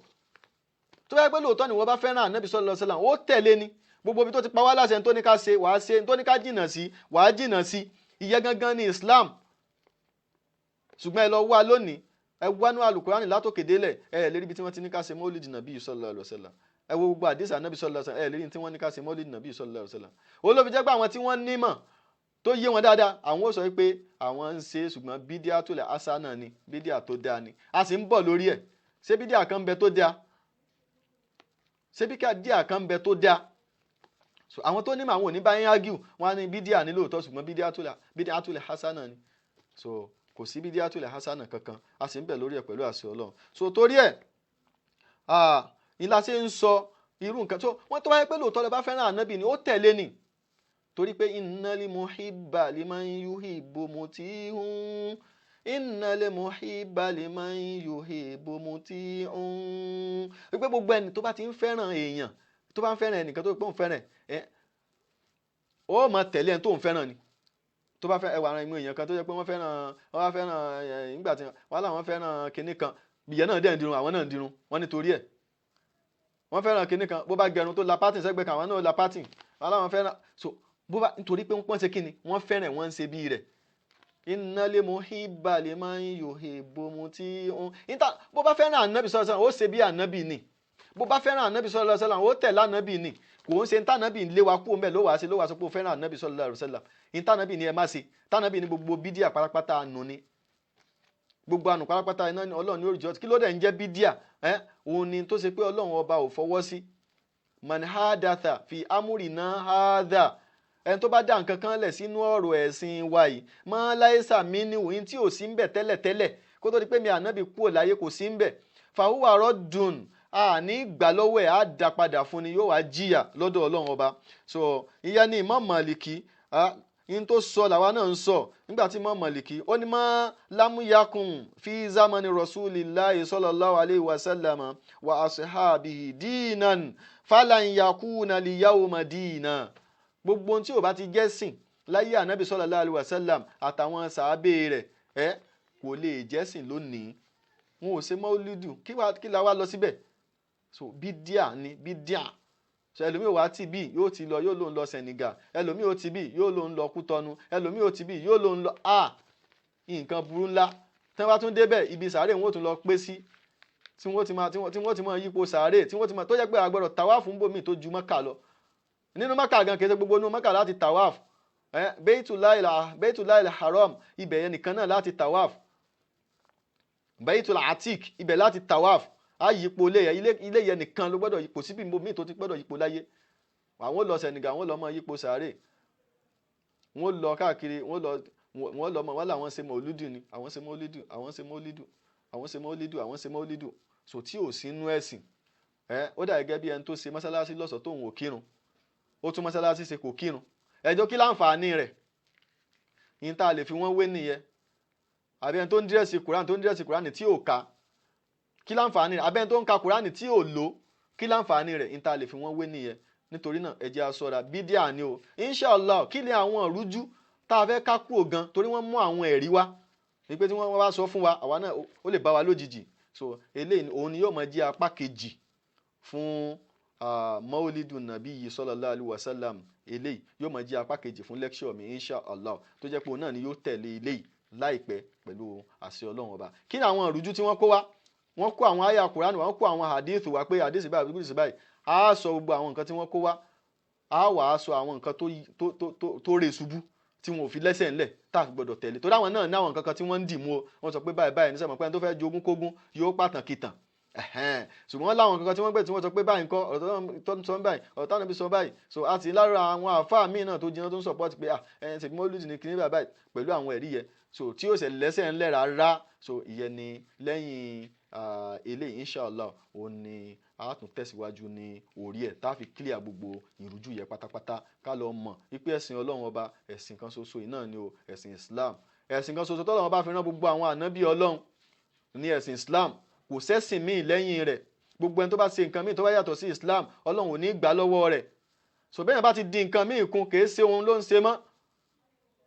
Tó bá yẹ pé lóòótọ́ ni wọ́n bá fẹ́ràn ànábì sallallahu alaihi wasallam, ó tẹ̀lé ni. Gbogbo ibi tó ti pa wá láṣẹ tó ní ká ṣe, wàá ṣe, tó ní ká jìnà sí, wàá jìnà sí. Ìyẹn gangan ni Islam. Ṣùgbọ́n ẹ lọ wá lónìí, ẹ wá ní Al-Qur'ani látòkè délẹ̀, ẹ lérí ibi tí wọ́n ti ní ká ṣe mọ́lídì nàbí sallallahu alaihi wasallam. Ẹ wo gbogbo àdìsí ànábì sallallahu alaihi wasallam, ẹ lérí tí wọ́n ní ká ṣe mọ́lídì nàbí sallallahu alaihi wasallam. Ó ló fi jẹ́ pé àwọn tí wọ́n nímọ̀ tó yé wọn dáadáa, àwọn ó sọ pé àwọn ń ṣe, ṣùgbọ́n bídíà tó lẹ̀ àṣà náà ni, bídíà tó dáa ni. A sì ń bọ̀ lórí ẹ̀. Ṣé bídíà kan ń bẹ tó dáa? Ṣé bídíà kan ń bẹ tó dáa? So àwọn tó nímọ̀ àwọn ò ní bá yín argue, wọ́n á ní bídíà ní lóòótọ́, ṣùgbọ́n bídíà tó lẹ̀ àṣà náà ni. So kò sí bídíà tó lẹ̀ àṣà náà kankan, a sì ń bẹ̀ lórí ẹ̀ pẹ̀lú àṣẹ Ọlọ́run. So torí ẹ̀ ìlà ṣe ń sọ irú nǹkan tó wọ́n tó bá yẹ pé lóòótọ́ lẹ bá fẹ́ràn ànábì ni, ó tẹ̀lé ni. Torí pé innal muhibba liman yuhibbu muti'un, innal muhibba liman yuhibbu muti'un. Wípé gbogbo ẹni tó bá ti ń fẹ́ràn èèyàn, tó bá ń fẹ́ràn ẹnìkan tó pé òun fẹ́ràn ẹ̀, ó máa tẹ̀lé ẹni tó ń fẹ́ràn ni. Tó bá fẹ́ ẹwà ara ìmú èèyàn kan tó jẹ́ pé wọ́n fẹ́ràn, wọ́n fẹ́ràn nígbà tí wọ́n láwọn fẹ́ràn kinní kan, ìyẹn náà dẹ̀ ń dirun, àwọn náà ń dirun, wọ́n nítorí ẹ̀. Wọ́n fẹ́ràn kinní kan. Bó bá gẹrun tó la pattern sẹ́gbẹ̀ẹ́ kan, àwọn náà la pattern. Àwọn làwọn fẹ́ràn. So bó bá nítorí pé wọ́n ṣe kíni, wọ́n fẹ́ràn, wọ́n ń ṣe bí rẹ̀. Innal muhibba liman yuhibbu muti'un. Níta bó bá fẹ́ràn ànábì sallallahu alaihi wasallam, ó ṣe bí ànábì ni. Bó bá fẹ́ràn ànábì sallallahu alaihi wasallam, ó tẹ̀lé ànábì ni. Kò ń ṣe ní tànábì ń lé wa kú òun bẹ́ẹ̀ ló wàá ṣe, ló wàá sọ pé ó fẹ́ràn ànábì sallallahu alaihi wasallam. Ní tànábì ni ẹ má ṣe, tànábì ni gbogbo bídíà pátápátá àánú ni, gbogbo àánú pátápátá iná ni Ọlọ́run ní òrìjọ́. Kí ló dẹ̀ ń jẹ́ bídíà? Ẹ́ òun ni tó ṣe pé Ọlọ́run ọba ò fọwọ́ sí. Man hadatha fi amrina hadha, ẹni tó bá dá nǹkan kan lẹ̀ sínú ọ̀rọ̀ ẹ̀sìn wa yìí, ma laysa minhu, ní tí ò sí ń bẹ̀ tẹ́lẹ̀tẹ́lẹ̀ kó tó di pé mi ànábì kúrò láyé, kò sí ń bẹ̀, fahuwa raddun, àní gbà lọ́wọ́ ẹ̀, á dá padà fún ni, yóò wá jìyà lọ́dọ̀ Ọlọ́run ọba. So ìyá ni Imam Maliki yín tó sọ làwa náà ń sọ. Nígbà tí Imam Maliki ó ní ma lam yakun fi zamani rasulillahi sallallahu alayhi wa sallam wa ashabihi dinan falan yakuna liyawma dina. Gbogbo ohun tí ò bá ti jẹ́ sìn láyé ànábì sallallahu alayhi wa sallam àtàwọn sàábé rẹ̀, ẹ kò lè jẹ́sìn lónìí. Wọn ò ṣe mọ́lídù, kí la wá lọ síbẹ̀? So bídíà ni bídíà. So ẹlòmíì wá tì bí yóò ti lọ, yóò lóun lọ Senegal. Ẹlòmíì ó ti bí yóò lóun lọ Kútọnu. Ẹlòmíì ó ti bí yóò lóun lọ a nǹkan burú ńlá. Tí wọ́n bá tún débẹ̀, ibi sàárè wọn ó tún lọ pé sí, tí wọ́n ti máa yípo sàárè, tí wọ́n ti máa tó jẹ́ pé a gbọ́dọ̀ tàwáàfù ń bòmíì tó ju Mọ́kà lọ. Nínú Mọ́kà gan, kì í ṣe gbogbo inú Mọ́kà láti tàwáàfù. Baytullahil Haram, ibẹ̀ yẹn nìkan náà láti tàwáàfù. Baytul Atik, ibẹ̀ láti tàwáàfù, á yípo ilé yẹn. Ilé yẹn nìkan ló gbọ́dọ̀ yípo síbi míì tó ti gbọ́dọ̀ yípo láyé. Àwọn lọ Senegal, àwọn lọ mọ yípo sàárè, wọ́n lọ káàkiri, wọ́n lọ mọ wọ́n làwọn ṣe mọ̀lúdù ni, àwọn ṣe mọ̀lúdù, àwọn ṣe mọ̀lúdù, àwọn ṣe mọ̀lúdù, àwọn ṣe mọ̀lúdù. So tí ò sí inú ẹ̀sìn ẹ, ó dà gẹ́gẹ́ bí ẹni tó ṣe mọ́sálásí lọ́sọ̀ọ́ tóun ò kírun. Ó tún mọ́sálásí ṣe, kò kírun. Ẹjọ́ kí láǹfààní rẹ̀? Yín tá a lè fi wọ́n wé nìyẹn. Àbí ẹni tó ń dress Quran, tó ń dress Quran tí ò ka, kí láǹfààní rẹ̀? Àbí ẹni tó ń ka Quran tí ò lò, kí láǹfààní rẹ̀? Yín tá a lè fi wọ́n wé nìyẹn. Nítorí náà, ẹ jẹ́ a ṣọ́ra, bídíà ni o. Inshallah, kí ni àwọn ìrújú tá a fẹ́ ká kúrò gan, torí wọ́n mú àwọn ẹ̀rí wá wípé tí wọ́n bá sọ fún wa, àwa náà ó lè bá wa lójijì. So eléyìí òun ni yóò máa jẹ́ apá kejì fún maulidu nabi yìí sallallahu alaihi wasallam. Eléyìí yóò máa jẹ́ apá kejì fún lecture mi, inshallah, tó jẹ́ pé òun náà ni yóò tẹ̀lé eléyìí láìpẹ́ pẹ̀lú àṣẹ Ọlọ́run ọba. Kí ni àwọn ìrújú tí wọ́n kó wá? Wọ́n kó àwọn àyà Kùránì, wọ́n kó àwọn hadith wá pé hadith báyìí, hadith báyìí. Á sọ gbogbo àwọn nǹkan tí wọ́n kó wá, á wà á sọ àwọn nǹkan tó rè ṣubú tí wọn ò fi lẹ́sẹ̀ ńlẹ̀ tá a fi gbọdọ̀ tẹ̀lé, torí àwọn náà ní àwọn nǹkan kan tí wọ́n ń dì mú o. Wọ́n sọ pé báyìí báyìí ní sẹ́mọ̀ pé ẹni tó fẹ́ jogún kógún yóò pàtàn kìtàn. Ṣùgbọ́n láwọn nǹkan kan tí wọ́n gbé, tí wọ́n sọ pé báyìí ńkọ́, ọ̀rọ̀ tó ń sọ báyìí, ọ̀rọ̀ táwọn ẹbí sọ báyìí. So àti lára àwọn àáfàá míì náà tó jiná tó ń support pé ẹ̀ ṣe mọ́lúdì ní kíní báyìí pẹ̀lú àwọn ẹ̀rí yẹn, so tí yóò ṣe lẹ́sẹ̀ ńlẹ̀ rárá. So ìyẹn ni lẹ́yìn eléyìí, inshallah, òun ni a tún tẹ̀síwájú ní orí ẹ̀ tá a fi clear gbogbo ìrújú yẹn pátápátá, ká lọ mọ̀ wípé ẹ̀sìn Ọlọ́run ọba, ẹ̀sìn kan ṣoṣo yìí náà ni o, ẹ̀sìn Islam. Ẹ̀sìn kan ṣoṣo tọ́lọ́run ọba fi rán gbogbo àwọn ànábì Ọlọ́run ní ẹ̀sìn Islam. Kò sẹ́sìn míì lẹ́yìn rẹ̀. Gbogbo ẹni tó bá ṣe nǹkan míì tó bá yàtọ̀ sí Islam, Ọlọ́run ò ní gbà lọ́wọ́ rẹ̀. So bẹ́ẹ̀ bá ti di nǹkan míì kún, kìí ṣe òun ló ń ṣe mọ́.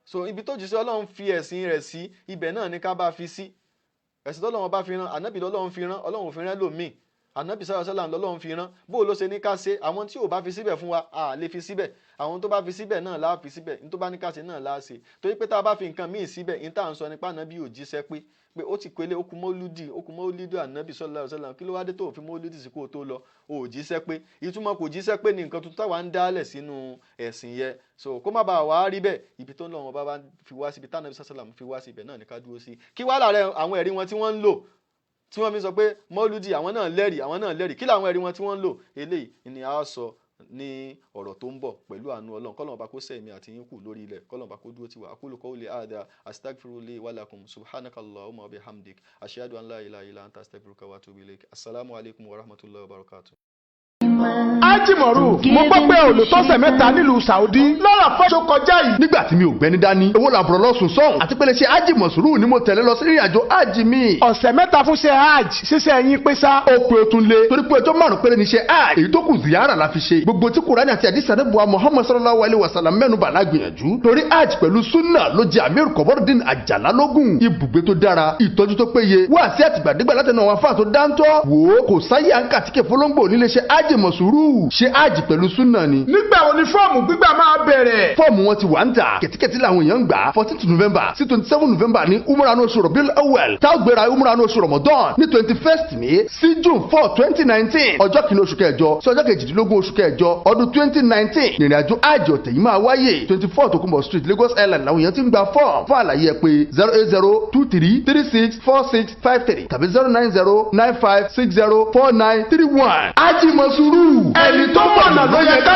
So ibi tó jù sí Ọlọ́run fi ẹ̀sìn rẹ̀ sí, ibẹ̀ náà ní ká bá fi sí. Ẹ̀sìn tọ́lọ́run bá fi rán ànábì lọ́lọ́run fi rán, Ọlọ́run fi rán lòmíì. Ànábì sallallahu alaihi wasallam lọ́lọ́run fi rán. Bó ló ṣe ní ká ṣe? Àwọn tí ò bá fi síbẹ̀ fún wa, a lè fi síbẹ̀. Àwọn tó bá fi síbẹ̀ náà la fi síbẹ̀. Ní tó bá ní ká ṣe náà la ṣe, torí pé tá a bá fi nǹkan míì síbẹ̀, ní tá à ń sọ nípa ànábì ò jíṣẹ́ pé ó ti pélé, ó kú mọ́lúdì, ó kú mọ́lúdì ànábì sallallahu alaihi wasallam. Kí ló wá dé tó fi mọ́lúdì sí kó o tó lọ? Ò jíṣẹ́ pé ìtumọ̀ kò jíṣẹ́ pé ní nǹkan tuntun táwa ń dálẹ̀ sínú ẹ̀sìn yẹn. So kó má bàa wá rí bẹ́ẹ̀, ibi tó ń lọ wọn bá fi wá síbi tánàbí sallam fi wá sí, ibẹ̀ náà ní ká dúró sí. Kí wàá lára àwọn ẹ̀rí wọn tí wọ́n ń lò, tí wọ́n fi sọ pé mọ́lúdì, àwọn náà lẹ́rìí, àwọn náà lẹ́rìí? Kí làwọn ẹ̀rí wọn tí wọ́n ń lò? Eléyìí ni a sọ ní ọ̀rọ̀ tó ń bọ̀ pẹ̀lú àánú Ọlọ́run. Kọ́lọ́run bá kó sẹ́mi àti yín kù lórí ilẹ̀, kọ́lọ́run bá kó dúró tiwa. Aqulu qawli hadha, astaghfiru li wa lakum. Subhanaka allahumma wa bihamdik, ashhadu an la ilaha illa anta, astaghfiruka wa atubu ilaik. Assalamu alaikum wa rahmatullahi wa barakatuh. Ájì Mọ̀rú, mo gbọ́ pé olùtọ́sẹ̀ 3 nílùú Saudi lọ́rọ̀ fọ́ṣọ kọjá yìí. Nígbà tí mi ò gbẹ́ni dání, owó làbúrò lọ́sùn sọ́hùn àti pé lè ṣe Ájì Mọ̀sùrù ni mo tẹ̀lé lọ sí ìrìnàjò ájì mi. Ọ̀sẹ̀ 3 fún ṣe hajj, ṣíṣe ẹ̀yin pé sá. Ó pé o tún lé torí pé ọjọ́ 5 péré ní ṣe hajj, èyí tó kù ziyara la fi ṣe. Gbogbo tí Kùránì àti àdìsí àdébùwà Muhammad sallallahu alayhi wa sallam mẹ́nu bà lágbìyànjú. Torí hajj pẹ̀lú sunna ló jẹ Amir Kọ̀bọ́rọ̀dín Àjàlá lógún. Ibùgbé tó dára, ìtọ́jú tó péye, wá sí àtìgbàdégbà látẹnu àwọn afáà tó dáńtọ́. Wò ó kò sáyé à ń kàtíkè fọlọ́ngbò nílé ṣe hajj Mọ̀sùrù. Ṣe hajj pẹ̀lú sunna ni. Nígbà wo ni fọ́ọ̀mù gbígbà máa bẹ̀rẹ̀? Fọ́ọ̀mù wọn ti wà ń tà, kẹ̀tíkẹ̀tí làwọn èèyàn ń gbà. 14th November sí 27 November ní umrah oṣù Rabiul Awwal. Tá ó gbéra umrah oṣù Ramadan ní 21st May sí June 4, 2019. Ọjọ́ 1 oṣù kẹjọ sí ọjọ́ 18 oṣù kẹjọ ọdún 2019 nìrìnàjò àjò ọ̀tẹ̀ yìí máa wáyé. 24 Tokunbo Street, Lagos Island làwọn èèyàn ti ń gba fọ́ọ̀mù. Fún àlàyé ẹ pé 08023364653 tàbí 09095604931. Ájì Mọ̀sùrù, ẹni tó mọ̀nà ló yẹ ká